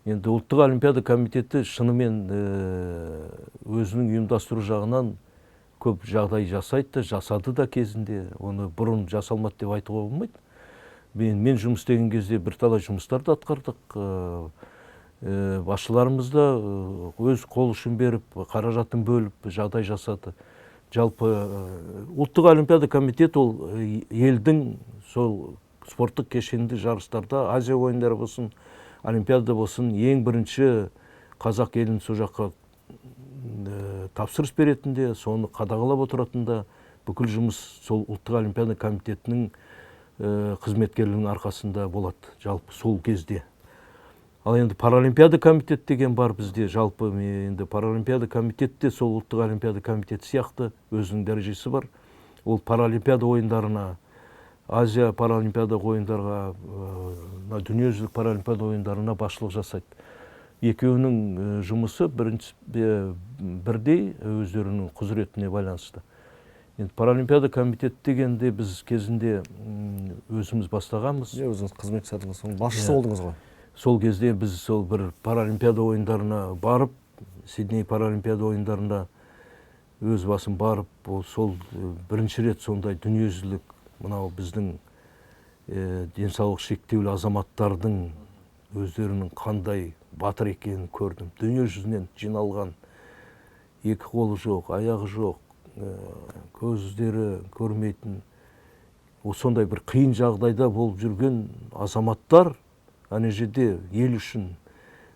S2: Енді Ұлттық олимпиада комитеті шынымен өзінің ұйымдастыру жағынан көп жағдай жасайды да, жасады да кезінде. Оны бұрын жасалмады деп айтуға болмайды. Мен жұмыс істеген кезде бірталай жұмыстарды атқардық. Басшыларымыз да өз қол ұшын беріп, қаражатын бөліп, жағдай жасады. Жалпы Ұлттық олимпиада комитеті ол елдің сол спорттық кешенді жарыстарда, Азия ойындары болсын, олимпиада болсын, ең бірінші қазақ елін сол жаққа тапсырыс беретін де, соны қадағалап отыратын да, бүкіл жұмыс сол Ұлттық олимпиада комитетінің қызметкерлерінің арқасында болады жалпы сол кезде. Ал енді Паралимпиада комитет деген бар бізде. Жалпы енді Паралимпиада комитет те сол Ұлттық олимпиада комитеті сияқты өзінің дәрежесі бар. Ол Паралимпиада ойындарына, Азия Паралимпиада ойындарға, дүниежүзілік Паралимпиада ойындарына басшылық жасайды. Екеуінің жұмысы бірінші бірдей, өздерінің құзыретіне байланысты. Енді Паралимпиада комитеті дегенде біз кезінде өзіміз бастағанбыз.
S1: Иә, өзіңіз қызмет жасадыңыз, соның басшысы болдыңыз ғой.
S2: Сол кезде біз сол бір Паралимпиада ойындарына барып, Сидней Паралимпиада ойындарында өз басым барып, ол сол бірінші рет сондай дүниежүзілік мынау біздің денсаулық шектеулі азаматтардың өздерінің қандай батыр екенін көрдім. Дүниежүзінен жиналған, екі қолы жоқ, аяғы жоқ, көздері көрмейтін, сондай бір қиын жағдайда болып жүрген азаматтар ана жерде ел үшін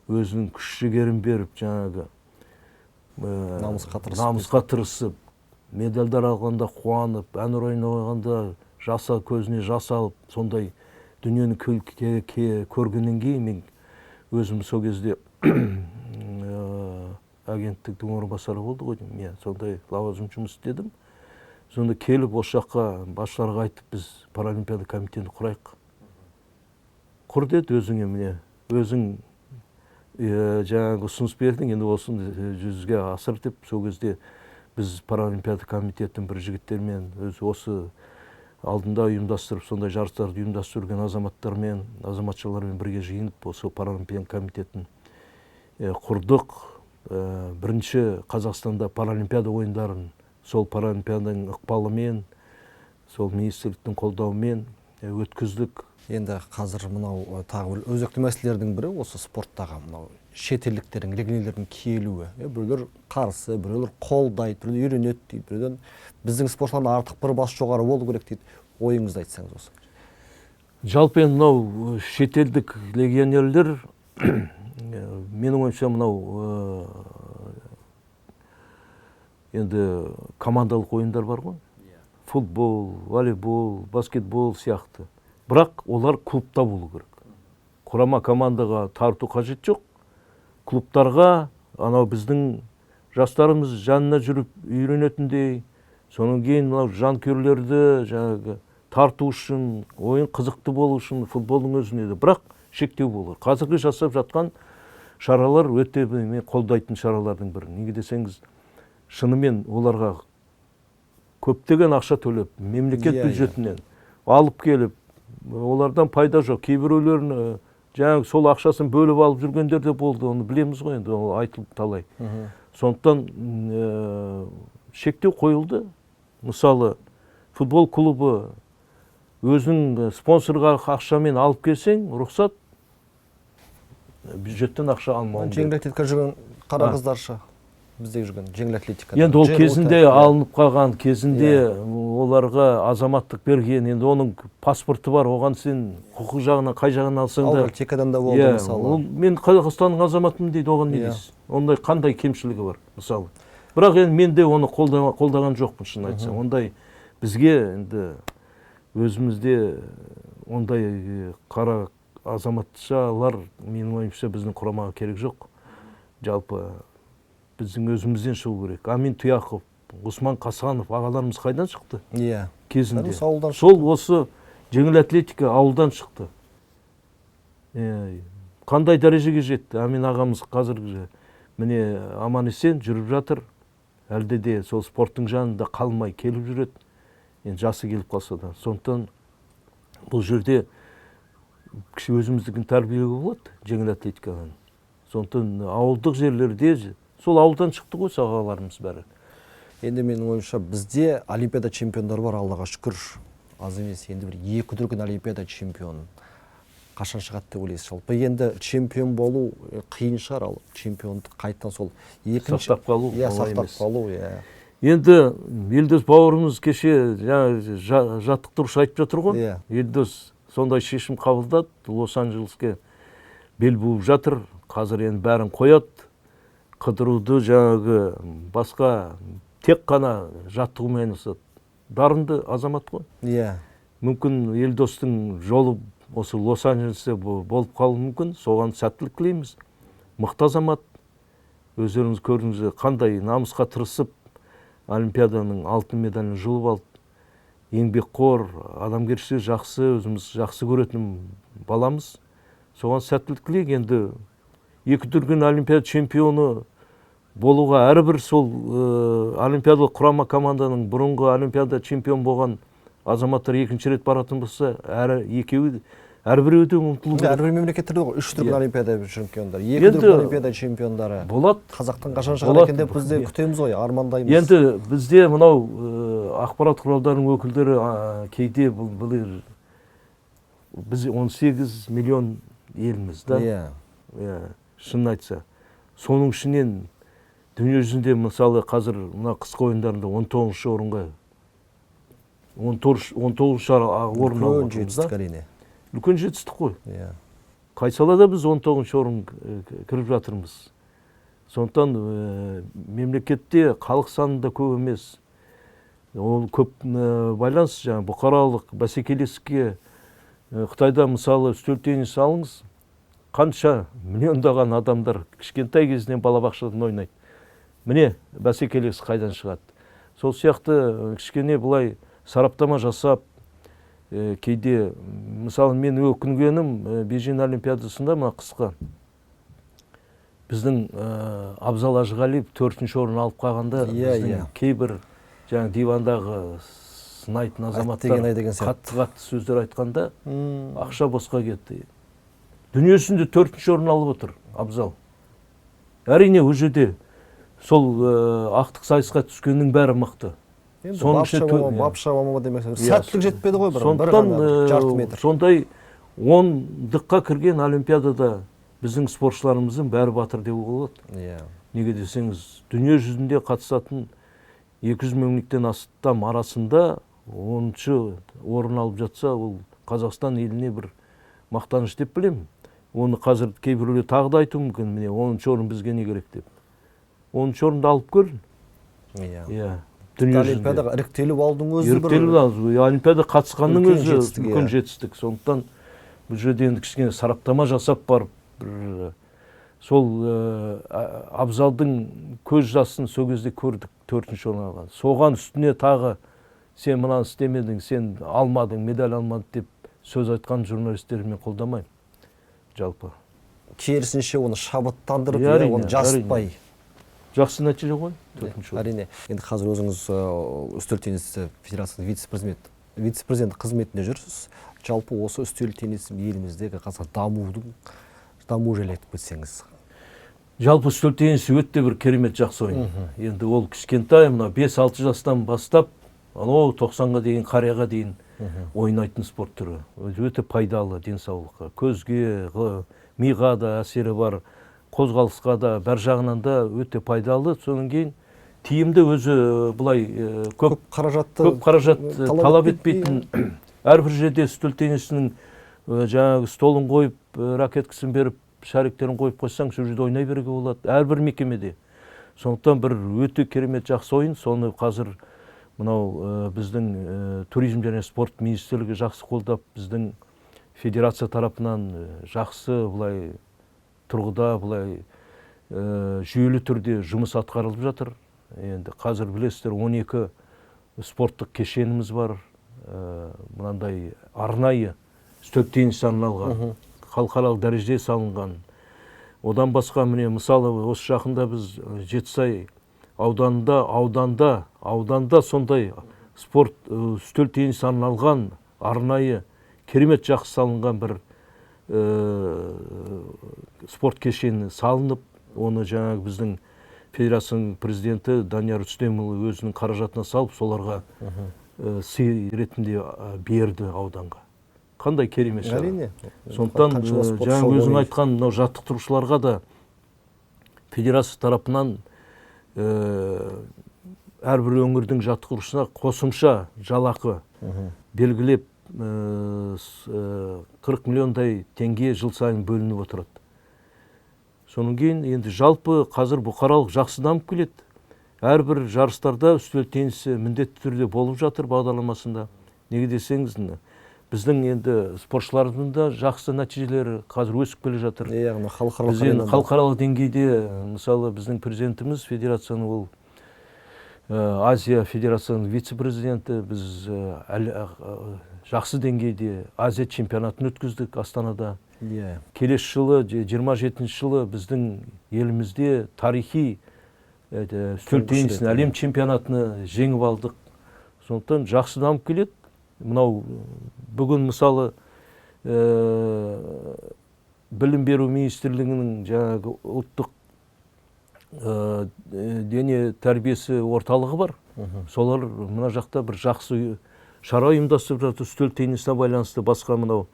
S2: өзінің күш жігерін беріп, жаңағы
S1: намысқа тырысып,
S2: намысқа тырысып, медальдар алғанда қуанып, әнұрайын қойғанда жаса көзіне жас алып, сондай дүниені көргеннен кейін мен өзім сол кезде агенттіктің орынбасары болды ғой деймін, иә, сондай лауазым жұмыс істедім. Сонда келіп осы жаққа басшыларға айтып, біз Паралимпиада комитетін құрайық. Құр деді, өзіңе міне, өзің жаңағы ұсыныс бердің, енді осыны жүзге асыр деп. Сол кезде біз Паралимпиада комитетін бір жігіттермен, өз осы алдында ұйымдастырып, сондай жарыстарды ұйымдастырып жүрген азаматтармен, азаматшалармен бірге жиынып, осы Паралимпиада комитетін құрдық. Бірінші Қазақстанда Паралимпиада ойындарын сол Паралимпиаданың ықпалымен, сол министрліктің қолдауымен өткіздік.
S1: Енді қазір мынау тағы бір өзекті мәселелердің бірі осы спорттағы мынау шетелдіктердің, легионерлердің келуі. Біреулер қарсы, біреулер қолдайды, біреулер үйренеді дейді, біреулер біздің спортшылардан артық бір бас жоғары болу керек дейді. Ойыңызды айтсаңыз осы.
S2: Жалпы енді мынау шетелдік легионерлер, менің ойымша, мынау енді командалық ойындар бар ғой. Футбол, волейбол, баскетбол сияқты. Бірақ олар клубта болу керек. Құрама командаға тарту қажет жоқ. Клубтарға анау біздің жастарымыз жанына жүріп үйренетіндей, содан кейін мынау жанкүйерлерді жаңағы тарту үшін, ойын қызықты болу үшін футболдың өзінде де, бірақ шектеу болу керек. Қазіргі жасап жатқан шаралар өте мен қолдайтын шаралардың бірі. Неге десеңіз, шынымен оларға көптеген ақша төлеп, мемлекет бюджетінен алып келіп, олардан пайда жоқ. Кейбіреулерін жаңағы сол ақшасын бөліп алып жүргендер де болды, оны білеміз ғой енді, ол айтылып талай. Сондықтан шектеу қойылды. Мысалы, футбол клубы өзінің спонсорға ақшамен алып келсең, рұқсат, бюджеттен ақша алмауың
S1: Жеңіл
S2: керек.
S1: атлетика жүрген қара қыздаршы, бізде жүрген жеңіл атлетика.
S2: Енді ол
S1: Жер
S2: кезінде
S1: орта, иә.
S2: алынып қалған, кезінде оларға азаматтық берген, енді оның паспорты бар, оған сен құқық жағынан қай жағынан алсаң да.
S1: Ауыр атлетикадан да болды
S2: Иә,
S1: мысалы.
S2: Ол мен Қазақстанның азаматымын дейді, оған не дейсіз? Ондай қандай кемшілігі бар мысалы? Бірақ енді мен де оны қолдаған жоқпын, шын айтсам. Ондай бізге енді өзімізде ондай қара азаматшалар, менің ойымша, біздің құрамаға керек жоқ. Жалпы біздің өзімізден шығу керек. Амин Тұяқов, Ғұсман Қасанов ағаларымыз қайдан шықты? Кезінде.
S1: Бәріміз ауылдан
S2: Сол
S1: шықты.
S2: осы жеңіл атлетика ауылдан шықты. Қандай дәрежеге жетті? Амин ағамыз қазіргі Міне, аман есен жүріп жатыр. Әлде де сол спорттың жанында қалмай келіп жүреді. Енді жасы келіп қалса да. Сондықтан бұл жерде кіші өзіміздікін тәрбиелеуге болады, жеңіл атлетикадан. Сондықтан ауылдық жерлерде, сол ауылдан шықты ғой сағаларымыз бәрі.
S1: Енді менің ойымша, бізде олимпиада чемпиондары бар, Аллаға шүкір, аз емес. Енді бір екі дүркін олимпиада чемпионы қашан шығады деп ойлайсыз? Жалпы енді чемпион болу қиын шығар, ал чемпиондық қайтадан сол екінші
S2: сақтап қалу
S1: иә,
S2: оңай
S1: сақтап
S2: емес.
S1: қалу, иә.
S2: Енді Елдос бауырымыз кеше жаңа жаттықтырушы айтып жатыр ғой.
S1: Иә.
S2: Елдос сондай шешім қабылдады, Лос-Анджелеске бел буып жатыр. Қазір енді бәрін қояды. Қыдыруды, жаңағы басқа, тек қана жаттығумен айналысады. Дарынды азамат қой.
S1: Иә.
S2: Мүмкін, Елдостың жолы осы Лос-Анджелесте болып қалуы мүмкін. Соған сәттілік тілейміз. Мықты азамат. Өздеріңіз көрдіңіздер, қандай намысқа тырысып олимпиаданың алтын медалін жұлып алды. Еңбекқор, адамгершілігі жақсы, өзіміз жақсы көретін баламыз. Соған сәттілік тілейік. Енді екі дүркін олимпиада чемпионы болуға әрбір сол олимпиадалық құрама команданың бұрынғы олимпиада чемпион болған азаматтар екінші рет баратын болса, әрі екеуі, әрбіреуі де ұмтылу керек.
S1: Әрбір мемлекеттерде ғой үш дүркін
S2: Иә.
S1: олимпиада чемпиондары, екі
S2: Енді
S1: дүркін олимпиада чемпиондары.
S2: Болады.
S1: Қазақтан қашан шығар
S2: Болады.
S1: екен деп біз де күтеміз ғой, армандаймыз.
S2: Енді бізде мынау ақпарат құралдарының өкілдері кейде бұл біз 18 миллион елміз да.
S1: Иә.
S2: Иә, шынын айтса. Соның ішінен дүние жүзінде, мысалы, қазір мына қысқы ойындарында 19 орынға, 19 орын алып
S1: Үлкен
S2: отырмыз
S1: жетістік,
S2: да.
S1: әрине.
S2: Үлкен жетістік қой.
S1: Иә.
S2: Қай салада біз 19 орын кіріп жатырмыз. Сондықтан мемлекетте халық саны да көп емес. Ол көп байланыс жаңа бұқаралық бәсекелестікке. Қытайда, мысалы, үстел теннис алыңыз, қанша миллиондаған адамдар кішкентай кезінен балабақшадан ойнайды. Міне, бәсекелестік қайдан шығады. Сол сияқты кішкене былай сараптама жасап, кейде, мысалы, мен өкінгенім, Бейжің олимпиадасында мына қысқы біздің Абзал Әжіғалиев төртінші орын алып қалғанда,
S1: Иә,
S2: біздің
S1: иә.
S2: кейбір жаңа дивандағы сынайтын азаматтар
S1: Әттеген-ай деген сияқты.
S2: қатты қатты сөздер айтқанда, ақша босқа кетті. Дүние жүзінде төртінші орын алып отыр Абзал. Әрине, ол жерде сол ақтық сайысқа түскеннің бәрі мықты.
S1: Енді
S2: Соның
S1: бап
S2: ішінде
S1: шаба ма,
S2: иә.
S1: бап шаба ма демек,
S2: Иә,
S1: сәттілік жетпеді ғой бір
S2: сондықтан
S1: ғана жарты метр.
S2: Сондай ондыққа кірген олимпиадада біздің спортшыларымыздың бәрі батыр деуге болады.
S1: Иә.
S2: Неге десеңіз, дүние жүзінде қатысатын 200 мемлекеттен астам арасында 10-шы орын алып жатса, ол Қазақстан еліне бір мақтаныш деп білемін. Оны қазір кейбіреулер тағы да айтуы мүмкін, міне, 10-шы орын бізге не керек деп. 10-шы орынды алып көр.
S1: Иә.
S2: Иә. Дүние жүзінде.
S1: Олимпиадаға іріктеліп алдың өзі бір
S2: Іріктеліп алды. Олимпиада қатысқанның
S1: үлкен
S2: өзі
S1: жетістік,
S2: үлкен
S1: иә.
S2: жетістік. Сондықтан бұл жерде енді кішкене сараптама жасап барып, бір сол Абзалдың көз жасын сол кезде көрдік, төртінші орын алған. Соған үстіне тағы сен мынаны істемедің, сен алмадың, медаль алмадың деп сөз айтқан журналистерді мен қолдамаймын жалпы.
S1: Керісінше, оны шабыттандырып,
S2: Иә,
S1: иә,
S2: әрине,
S1: оны жасытпай.
S2: Жақсы нәтиже ғой төртінші орын.
S1: Әрине. Енді қазір өзіңіз үстел теннисі федерациясының вице-президент қызметінде жүрсіз. Жалпы осы үстел теннисі еліміздегі қазір даму жайлы айтып кетсеңіз.
S2: Жалпы үстел теннисі өте бір керемет жақсы ойын. Енді ол кішкентай мына 5-6 жастан бастап анау 90-ға дейін, қарияға дейін ойнайтын спорт түрі. Өте пайдалы денсаулыққа, көзге, миға да әсері бар, қозғалысқа да, бәр жағынан да өте пайдалы. Содан кейін тиімді өзі былай көп
S1: көп қаражатты
S2: көп қаражат
S1: талап
S2: талап
S1: етпейтін.
S2: етпейтін. Әрбір жерде үстел теннисінің жаңағы столын қойып, ракеткасын беріп, шариктерін қойып қойсаң, сол жерде ойнай беруге болады әрбір мекемеде. Сондықтан бір өте керемет жақсы ойын. Соны қазір мынау біздің туризм және спорт министрлігі жақсы қолдап, біздің федерация тарапынан жақсы былай тұрғыда былай жүйелі түрде жұмыс атқарылып жатыр. Енді қазір білесіздер, 12 спорттық кешеніміз бар, мынандай арнайы үстел теннисі арналған, халықаралық дәрежеде салынған. Одан басқа міне мысалы осы жақында біз Жетісай ауданында ауданда сондай спорт үстел теннисі арналған арнайы керемет жақсы салынған бір спорт кешені салынып, оны жаңағы біздің федерацияның президенті Данияр Үстемұлы өзінің қаражатына салып, соларға сый ретінде берді ауданға. Қандай керемет шара.
S1: Әрине.
S2: Сондықтан жаңа өзің айтқан мынау жаттықтырушыларға да федерация тарапынан әрбір өңірдің жаттықтырушысына қосымша жалақы белгілеп 40 миллиондай теңге жыл сайын бөлініп отырады. Содан кейін енді жалпы қазір бұқаралық жақсы дамып келеді. Әрбір жарыстарда үстел теннисі міндетті түрде болып жатыр бағдарламасында. Неге десеңіз, біздің енді спортшыларымыздың да жақсы нәтижелері қазір өсіп келе жатыр.
S1: Яғни халықаралық
S2: халықаралық деңгейде, мысалы, біздің президентіміз федерацияның ол Азия федерацияның вице-президенті, біз жақсы деңгейде Азия чемпионатын өткіздік Астанада. Келесі жылы, 27 жылы біздің елімізде тарихи үстел теннисінің әлем чемпионатын жеңіп алдық. Сондықтан жақсы дамып келеді. Мынау бүгін мысалы білім беру министрлігінің жаңағы ұлттық дене тәрбиесі орталығы бар. Солар мына жақта бір жақсы шара ұйымдастырып жатыр үстел теннисіне байланысты. Басқа мынау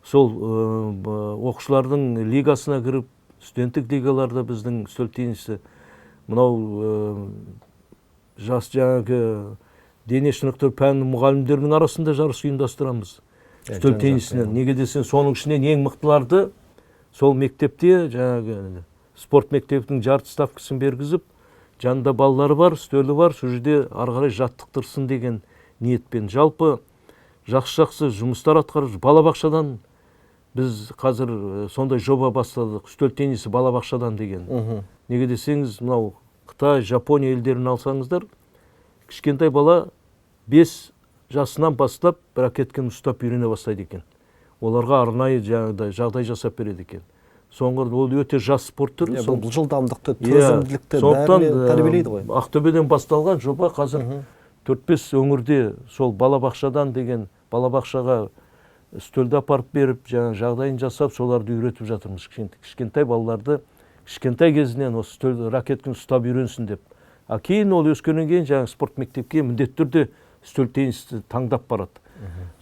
S2: сол оқушылардың лигасына кіріп, студенттік лигаларда біздің үстел теннисі мынау жас жаңағы дене шынықтыру пәнінің мұғалімдерінің арасында жарыс ұйымдастырамыз үстел теннисінен. Неге десең, соның ішінен ең мықтыларды сол мектепте жаңағы спорт мектебінің жарты ставкасын бергізіп, жанында балалары бар, үстелі бар, сол жерде ары қарай жаттықтырсын деген ниетпен. Жалпы жақсы-жақсы жұмыстар атқарып, балабақшадан біз қазір сондай жоба бастадық, үстел теннисі балабақшадан деген. Неге десеңіз, мынау Қытай, Жапония елдерін алсаңыздар, кішкентай бала 5 жасынан бастап ракетканы ұстап үйрене бастайды екен. Оларға арнайы жаңағыдай жағдай жасап береді екен. Соңғы ол өте жас спорт түрі.
S1: Бұл жылдамдықты, төзімділікті бәріне тәрбиелейді ғой.
S2: Ақтөбеден басталған жоба қазір 4-5 өңірде сол балабақшадан деген балабақшаға үстелді апарып беріп, жаңа жағдайын жасап, соларды үйретіп жатырмыз. Кішкентай балаларды кішкентай кезінен осы үстел ракетканы ұстап үйренсін деп. А кейін ол өскеннен кейін жаңа спорт мектепке міндетті түрде үстел теннисті таңдап барады.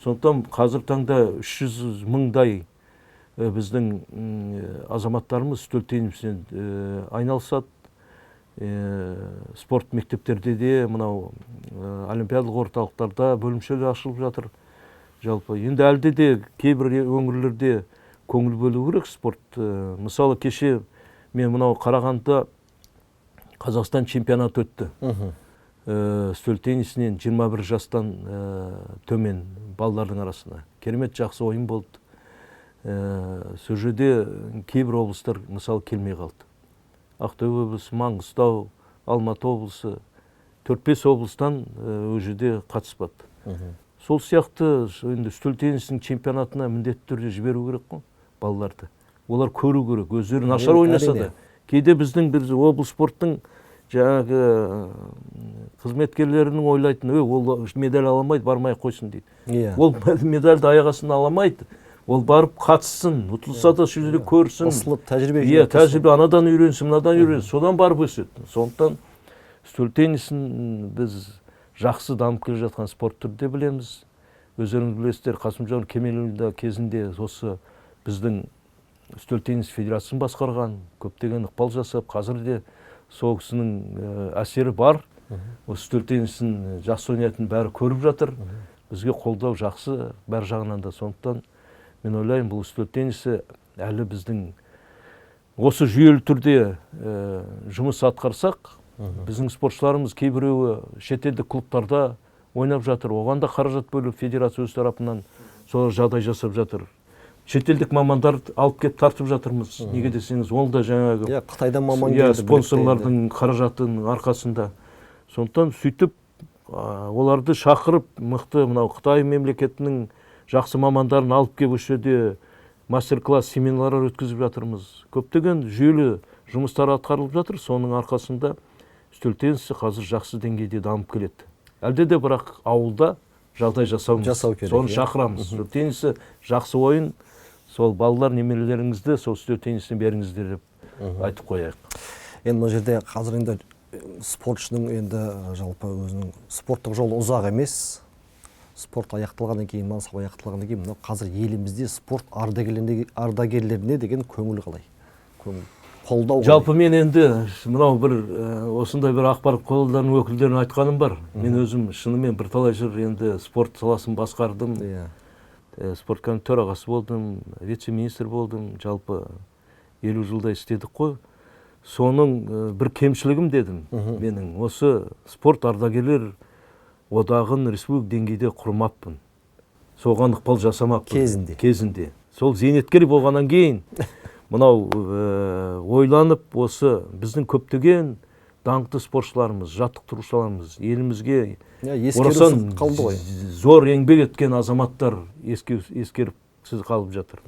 S2: Сондықтан қазір таңда 300 мыңдай біздің азаматтарымыз үстел теннисімен айналысады. Спорт мектептерде де мынау олимпиадалық орталықтарда бөлімшелер ашылып жатыр. Жалпы енді әлде де кейбір өңірлерде көңіл бөлу керек спорт. Мысалы кеше мен мынау Қарағандыда Қазақстан чемпионаты өтті. Үстел теннисінен 21 жастан төмен балалардың арасында. Керемет жақсы ойын болды. Сол жерде кейбір облыстар мысалы келмей қалды. Ақтөбе облысы, Маңғыстау, Алматы облысы, 4-5 облыстан ол жерде қатыспады. Сол сияқты енді үстел теннисінің чемпионатына міндетті түрде жіберу керек қой балаларды. Олар көру керек, өздері нашар ойнаса да. Кейде біздің бір облыс спорттың жаңағы қызметкерлерінің ойлайтыны, ол медаль ала алмайды, бармай қойсын дейді. Ол медальді аяқ астынан ала алмайды. Ол барып қатыссын, ұтылса да сол жерде көрсін.
S1: Ысылып, тәжірибе
S2: жинап. Тәжірибе анадан үйренсін, мынадан үйренсін, содан барып өседі. Сондықтан үстел теннисін біз жақсы дамып келе жатқан спорт түрі деп білеміз. Өздеріңіз білесіздер, Қасымжан Кемелұлы кезінде осы біздің үстел теннис федерациясын басқарған, көптеген ықпал жасап, қазір де сол кісінің әсері бар. Осы үстел теннисін жақсы ойнайтын бәрі көріп жатыр. Бізге қолдау жақсы бәр жағынан да. Сондықтан мен ойлаймын, бұл үстел теннисі әлі біздің осы жүйелі түрде жұмыс атқарсақ, біздің спортшыларымыз кейбіреуі шетелдік клубтарда ойнап жатыр, оған да қаражат бөліп федерация өз тарапынан солар жағдай жасап жатыр. Шетелдік мамандар алып келіп тартып жатырмыз. Неге десеңіз, ол да жаңағы
S1: Қытайдан маман келді,
S2: спонсорлардың қаражатының арқасында. Сондықтан сөйтіп оларды шақырып, мықты мынау Қытай мемлекетінің жақсы мамандарын алып келіп осы жерде Мастер-класс, семинарлар өткізіп жатырмыз. Көптеген жүйелі жұмыстар атқарылып жатыр. Соның арқасында үстел теннисі қазір жақсы деңгейде дамып келеді. Әлде де бірақ ауылда жағдай жасауымыз,
S1: Жасау керек,
S2: соны
S1: иә.
S2: шақырамыз. Үстел теннисі жақсы ойын, сол балалар, немерелеріңізді сол үстел теннисіне беріңіздер деп айтып қояйық.
S1: Енді мына жерде қазір енді спортшының енді жалпы өзінің спорттық жолы ұзақ емес. Спорт аяқталғаннан кейін, мансап аяқталғаннан кейін мынау қазір елімізде спорт ардагерлеріне деген көңіл қалай? Көңіл, қолдау қалай?
S2: Жалпы мен енді мынау бір осындай бір ақпарат құралдарының өкілдеріне айтқаным бар. Мен өзім шынымен бірталай жыл енді спорт саласын басқардым. Спорт комитет төрағасы болдым, вице-министр болдым. Жалпы 50 жылдай істедік қой. Соның бір кемшілігім дедім менің. Осы спорт ардагерлер одағын республика деңгейде құрмаппын. Соған ықпал жасамаппын.
S1: Кезінде.
S2: Кезінде. Сол зейнеткер болғаннан кейін мынау ойланып осы біздің көптеген даңқты спортшыларымыз, жаттықтырушыларымыз елімізге
S1: Ескерусіз қалды ғой.
S2: зор еңбек еткен азаматтар ескерусіз қалып жатыр.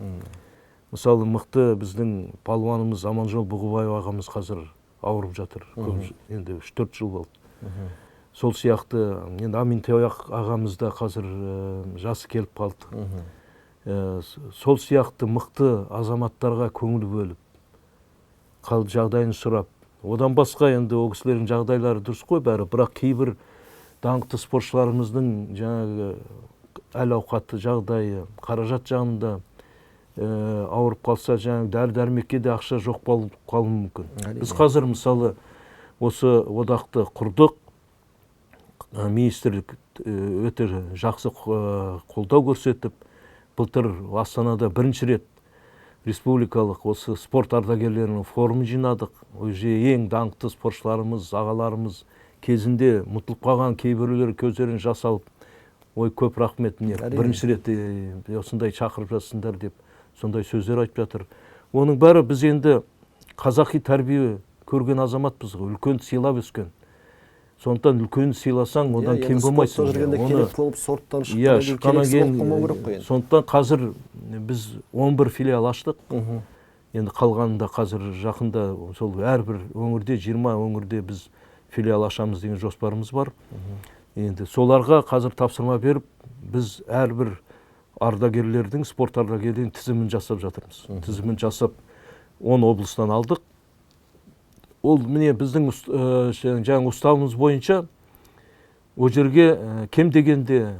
S2: Мысалы, мықты біздің палуанымыз Аманжол Бұғыбаев ағамыз қазір ауырып жатыр. Көп енді 3-4 жыл болды. Сол сияқты енді Амин Тұяқ ағамыз да қазір жасы келіп қалды. Сол сияқты мықты азаматтарға көңіл бөліп, қал жағдайын сұрап, одан басқа енді ол кісілердің жағдайлары дұрыс қой бәрі, бірақ кейбір даңқты спортшыларымыздың жаңағы әл-ауқаты жағдайы, қаражат жағында, ауырып қалса, жаңағы дәрі-дәрмекке де ақша жоқ болып қалуы мүмкін. Біз қазір мысалы осы одақты құрдық. Министрлік өте жақсы қолдау көрсетіп, былтыр Астанада бірінші рет республикалық осы спорт ардагерлерінің форумын жинадық. Ол жерде ең даңқты спортшыларымыз, ағаларымыз кезінде ұмытылып қалған кейбіреулері көздерін жас алып, ой, көп рахмет, міне, бірінші рет осындай шақырып жатсыңдар деп сондай сөздер айтып жатыр. Оның бәрі біз енді қазақи тәрбие көрген азаматпыз ғой, үлкен сыйлап өскен. Сондықтан үлкен сыйласаң, одан кем болмайсың.
S1: Спортта жүргенде
S2: Оны
S1: керек болып, сорттан шыққаннан кейін
S2: шыққаннан
S1: керексіз
S2: кейін,
S1: болып қалмау керек қой енді.
S2: Сондықтан қазір біз 11 филиал аштық. Енді қалғанында қазір жақында сол әрбір өңірде, 20 өңірде біз филиал ашамыз деген жоспарымыз бар. Енді соларға қазір тапсырма беріп, біз әрбір ардагерлердің, спорт ардагерлердің тізімін жасап жатырмыз. Тізімін жасап 10 облыстан алдық. Ол міне біздің жаңа уставымыз бойынша ол жерге кем дегенде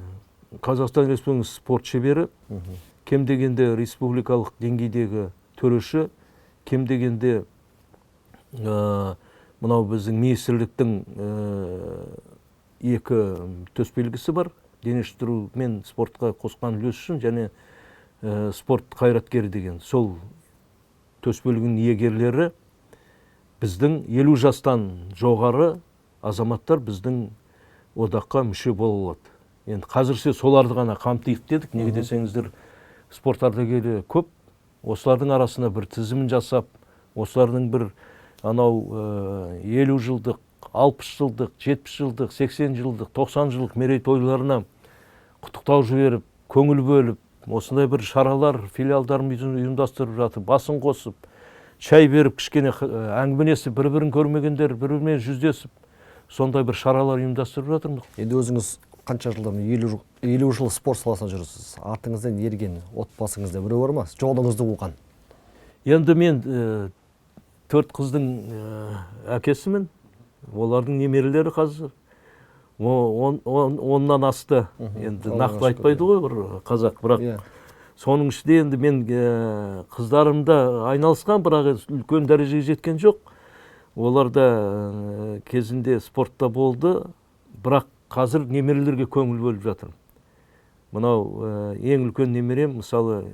S2: Қазақстан Республикасының спорт шебері, кем дегенде республикалық деңгейдегі төреші, кем дегенде мынау біздің министрліктің екі төсбелгісі бар, дене шынықтыру мен спортқа қосқан үлес үшін және спорт қайраткері деген сол төсбелгінің иегерлері біздің 50 жастан жоғары азаматтар біздің одаққа мүше бола алады. Енді қазірше соларды ғана қамтиық дедік. Неге десеңіздер, спорт ардагері көп. Осылардың арасында бір тізімін жасап, осылардың бір анау 50 жылдық, 60 жылдық, 70 жылдық, 80 жылдық, 90 жылдық мерейтойларына құттықтау жіберіп, көңіл бөліп, осындай бір шаралар филиалдарын ұйымдастырып жатыр, басын қосып, шай беріп, кішкене әңгімелесіп, бір-бірін көрмегендер бір-бірімен жүздесіп, сондай бір шаралар ұйымдастырып жатырмыз.
S1: Енді өзіңіз қанша жылдан 50 жыл спорт саласында жүрсіз. Артыңыздан ерген отбасыңызда біреу бар ма? Жолыңызды қуған.
S2: Енді мен 4 қыздың әкесімін. Олардың немерелері қазір оннан асты. Енді
S1: Аллаға
S2: нақты
S1: шүкір,
S2: айтпайды
S1: иә.
S2: ғой бір қазақ, бірақ соның ішінде енді мен қыздарым да айналысқан, бірақ үлкен дәрежеге жеткен жоқ. Олар да кезінде спортта болды, бірақ қазір немерелерге көңіл бөліп жатырмын. Мынау ең үлкен немерем, мысалы,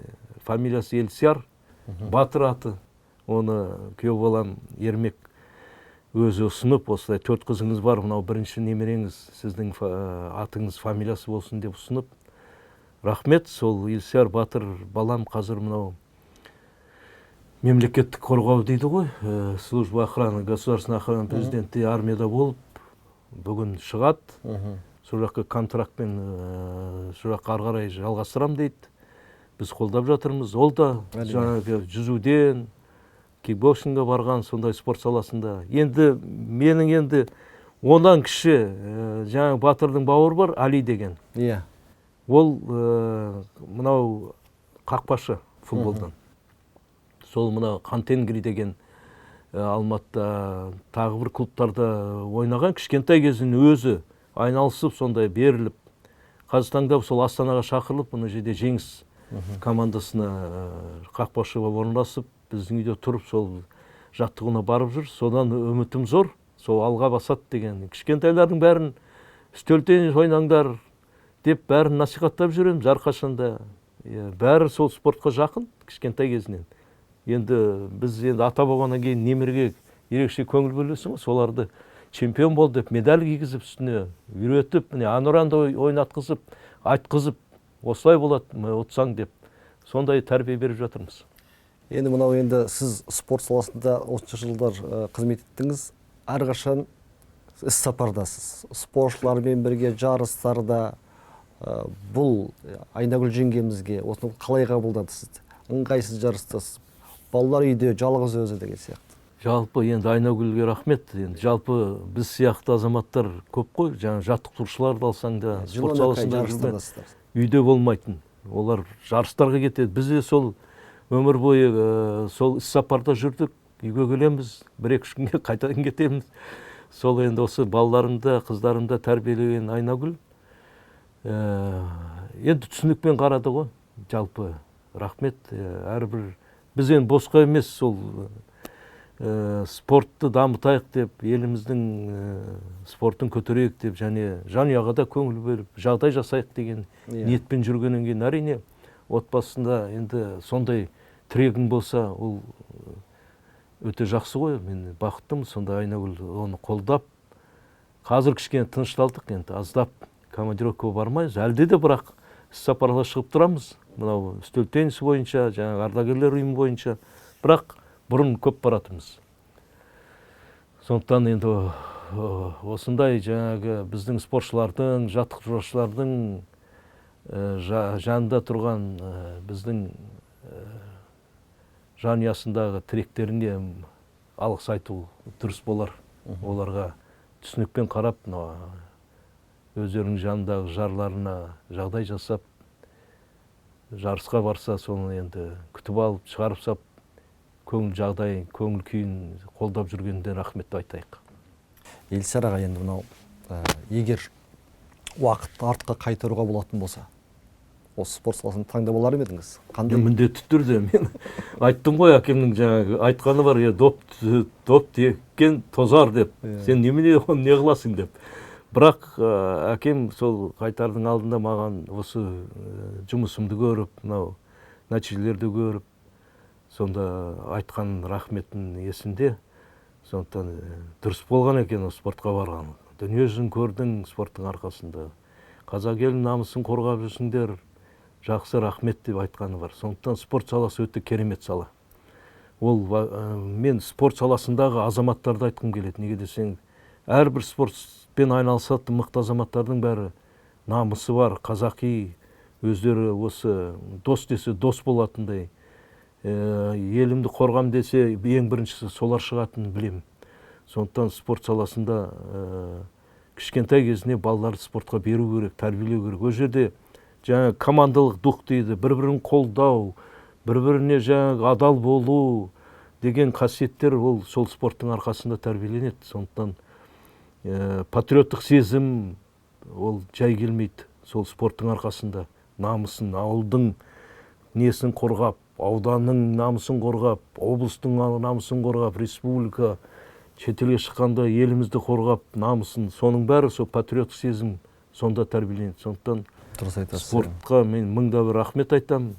S2: фамилиясы Елсияр, батыр аты. Оны күйеу балам Ермек өзі ұсынып, осылай 4 қызыңыз бар, мынау бірінші немереңіз сіздің атыңыз, фамилиясы болсын деп ұсынып. Рахмет, сол Елсияр батыр балам қазір мынау мемлекеттік қорғау дейді ғой, служба охраны, государственная охрана президенті армияда болып, бүгін шығады. Сол жаққа контрактпен сол жаққа ары қарай жалғастырам дейді. Біз қолдап жатырмыз. Ол да жаңағы жүзуден, кикбоксингге барған, сондай спорт саласында. Енді менің енді онан кіші жаңағы Батырдың бауыры бар, Али деген.
S1: Иә.
S2: Ол мынау қақпашы футболдан. Сол мынау Хантенгри деген Алматыда тағы бір клубтарда ойнаған, кішкентай кезінен өзі айналысып, сондай беріліп, қазір таңда сол Астанаға шақырылып, мына жерде Жеңіс командасына қақпашы болып орналасып, біздің үйде тұрып, сол жаттығуына барып жүр. Содан үмітім зор, сол алға басады деген. Кішкентайлардың бәрін үстел теннис ойнаңдар деп бәрін насихаттап жүреміз әрқашанда. Бәрі сол спортқа жақын кішкентай кезінен. Енді біз енді ата болғаннан кейін немереге ерекше көңіл бөлесің ғой, соларды чемпион бол деп медаль кигізіп, үстіне үйретіп, міне әнұранды ойнатқызып, айтқызып, осылай болады, ұтсаң деп, сондай тәрбие беріп жатырмыз.
S1: Енді мынау енді сіз спорт саласында осынша жылдар қызмет еттіңіз, әрқашан іс сапардасыз, спортшылармен бірге жарыстарда. Бұл Айнагүл жеңгемізге осыны қалай қабылдады сізді? Ыңғайсыз жарыстасыз, балалар үйде жалғыз өзі деген сияқты.
S2: Жалпы енді Айнагүлге рахмет. Енді жалпы біз сияқты азаматтар көп қой, жаңа жаттықтырушыларды алсаң да, спорт саласында үйде болмайтын, олар жарыстарға кетеді. Біз де сол өмір бойы сол іс сапарда жүрдік, үйге келеміз, 1-2 күнге қайтадан кетеміз. Сол енді осы балаларымды, қыздарымды тәрбиелеген Айнагүл енді түсінікпен қарады ғой. Жалпы рахмет. Әрбір біз енді босқа емес сол спортты дамытайық деп, еліміздің спортын көтерейік деп, және жанұяға да көңіл бөліп жағдай жасайық деген ниетпен жүргеннен кейін, әрине отбасында енді сондай тірегің болса, ол өте жақсы ғой. Мен бақыттымын, сондай Айнагүл оны қолдап. Қазір кішкене тынышталдық, енді аздап командировкаға бармаймыз, әлде де бірақ іс сапарға шығып тұрамыз. Мынау үстел теннисі бойынша, жаңағы ардагерлер ұйымы бойынша, бірақ бұрын көп баратынбыз. Сондықтан енді осындай жаңағы біздің спортшылардың, жаттықтырушылардың жанында тұрған біздің жанұясындағы тіректеріне алғыс айту дұрыс болар. Оларға түсінікпен қарап, өздерінің жанындағы жарларына жағдай жасап, жарысқа барса, соны енді күтіп алып, шығарып сап, көңіл жағдай, көңіл күйін қолдап жүргенде рахметті айтайық.
S1: Елсар аға, енді мынау егер уақытты артқа қайтаруға болатын болса, осы спорт саласын таңдап алар ма едіңіз? Қандай?
S2: Міндетті түрде. Мен айттым ғой, әкемнің жаңағы айтқаны бар, доп теккен тозар деп. Сен немене оны не қыласың деп. Бірақ әкем сол қайтардың алдында маған осы жұмысымды көріп, мынау нәтижелерді көріп, сонда айтқан рахметін есімде. Сондықтан дұрыс болған екен осы спортқа барған. Дүние жүзін көрдің спорттың арқасында. Қазақ елінің намысын қорғап жүрсіңдер, жақсы рахмет деп айтқаны бар. Сондықтан спорт саласы өте керемет сала. Ол мен спорт саласындағы азаматтарды айтқым келеді. Неге десең, әрбір спортпен айналысатын мықты азаматтардың бәрі намысы бар, қазақи, өздері осы дос десе дос болатындай, елімді қорғам десе ең біріншісі солар шығатынын білемін. Сондықтан спорт саласында кішкентай кезіне балаларды спортқа беру керек, тәрбиелеу керек. Ол жерде жаңа командалық дух дейді, бір-бірін қолдау, бір-біріне жаңа адал болу деген қасиеттер ол сол спорттың арқасында тәрбиеленеді. Сондықтан патриоттық сезім ол жай келмейді. Сол спорттың арқасында намысын, ауылдың несін қорғап, ауданның намысын қорғап, облыстың намысын қорғап, республика шетелге шыққанда елімізді қорғап, намысын, соның бәрі сол патриоттық сезім сонда тәрбиеленеді. Сондықтан
S1: дұрыс айтасыз.
S2: Спортқа мен мыңда бір рахмет айтамын.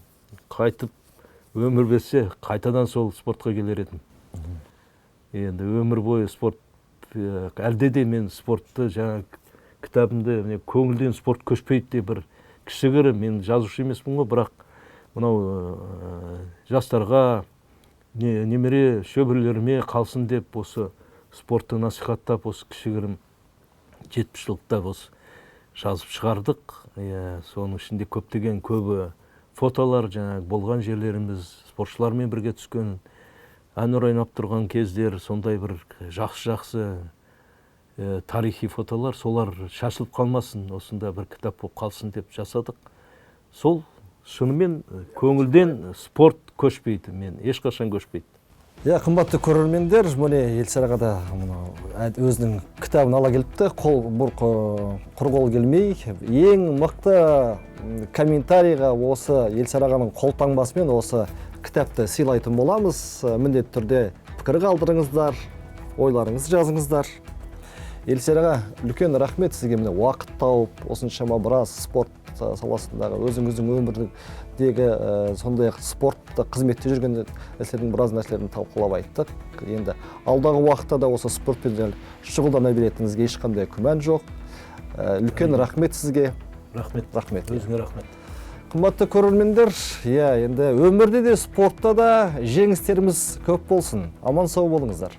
S2: Қайтып өмір берсе, қайтадан сол спортқа келер едім. Енді өмір бойы спорт, әлде де мен спортты жаңа кітабымда міне көңілден спорт көшпейді деп бір кішігірім, мен жазушы емеспін ғой, бірақ мынау жастарға, немере шөберелеріме қалсын деп осы спортты насихаттап, осы кішігірім 70 жылдықта осы жазып шығардық. Соның ішінде көптеген көбі Фотолар, жаңағы болған жерлеріміз, спортшылармен бірге түскен, әнұран ойнап тұрған кездер, сондай бір жақсы жақсы тарихи фотолар, солар шашылып қалмасын, осында бір кітап болып қалсын деп жасадық. Сол шынымен көңілден спорт көшпейді, мен ешқашан көшпейді.
S1: Иә, қымбатты көрермендер, міне, Елсар аға да мынау өзінің кітабын ала келіпті. Қол бұр құр қол келмей, ең мықты комментарийға осы Елсар ағаның қолтаңбасымен осы кітапты сыйлайтын боламыз. Міндетті түрде пікір қалдырыңыздар, ойларыңызды жазыңыздар. Елсар аға, үлкен рахмет сізге, міне, уақыт тауып, осыншама біраз спорт саласындағы өзіңіздің өмірдегі, сондай ақ спортта қызметте жүрген нәрселердің біраз нәрселерін талқылап айттық. Енді алдағы уақытта да осы спортпен әлі шұғылдана беретініңізге ешқандай күмән жоқ. Үлкен рахмет сізге.
S2: Рахмет.
S1: Рахмет.
S2: Өзіңе рахмет.
S1: Қымбатты көрермендер, иә, енді өмірде де, спортта да жеңістеріміз көп болсын. Аман сау болыңыздар.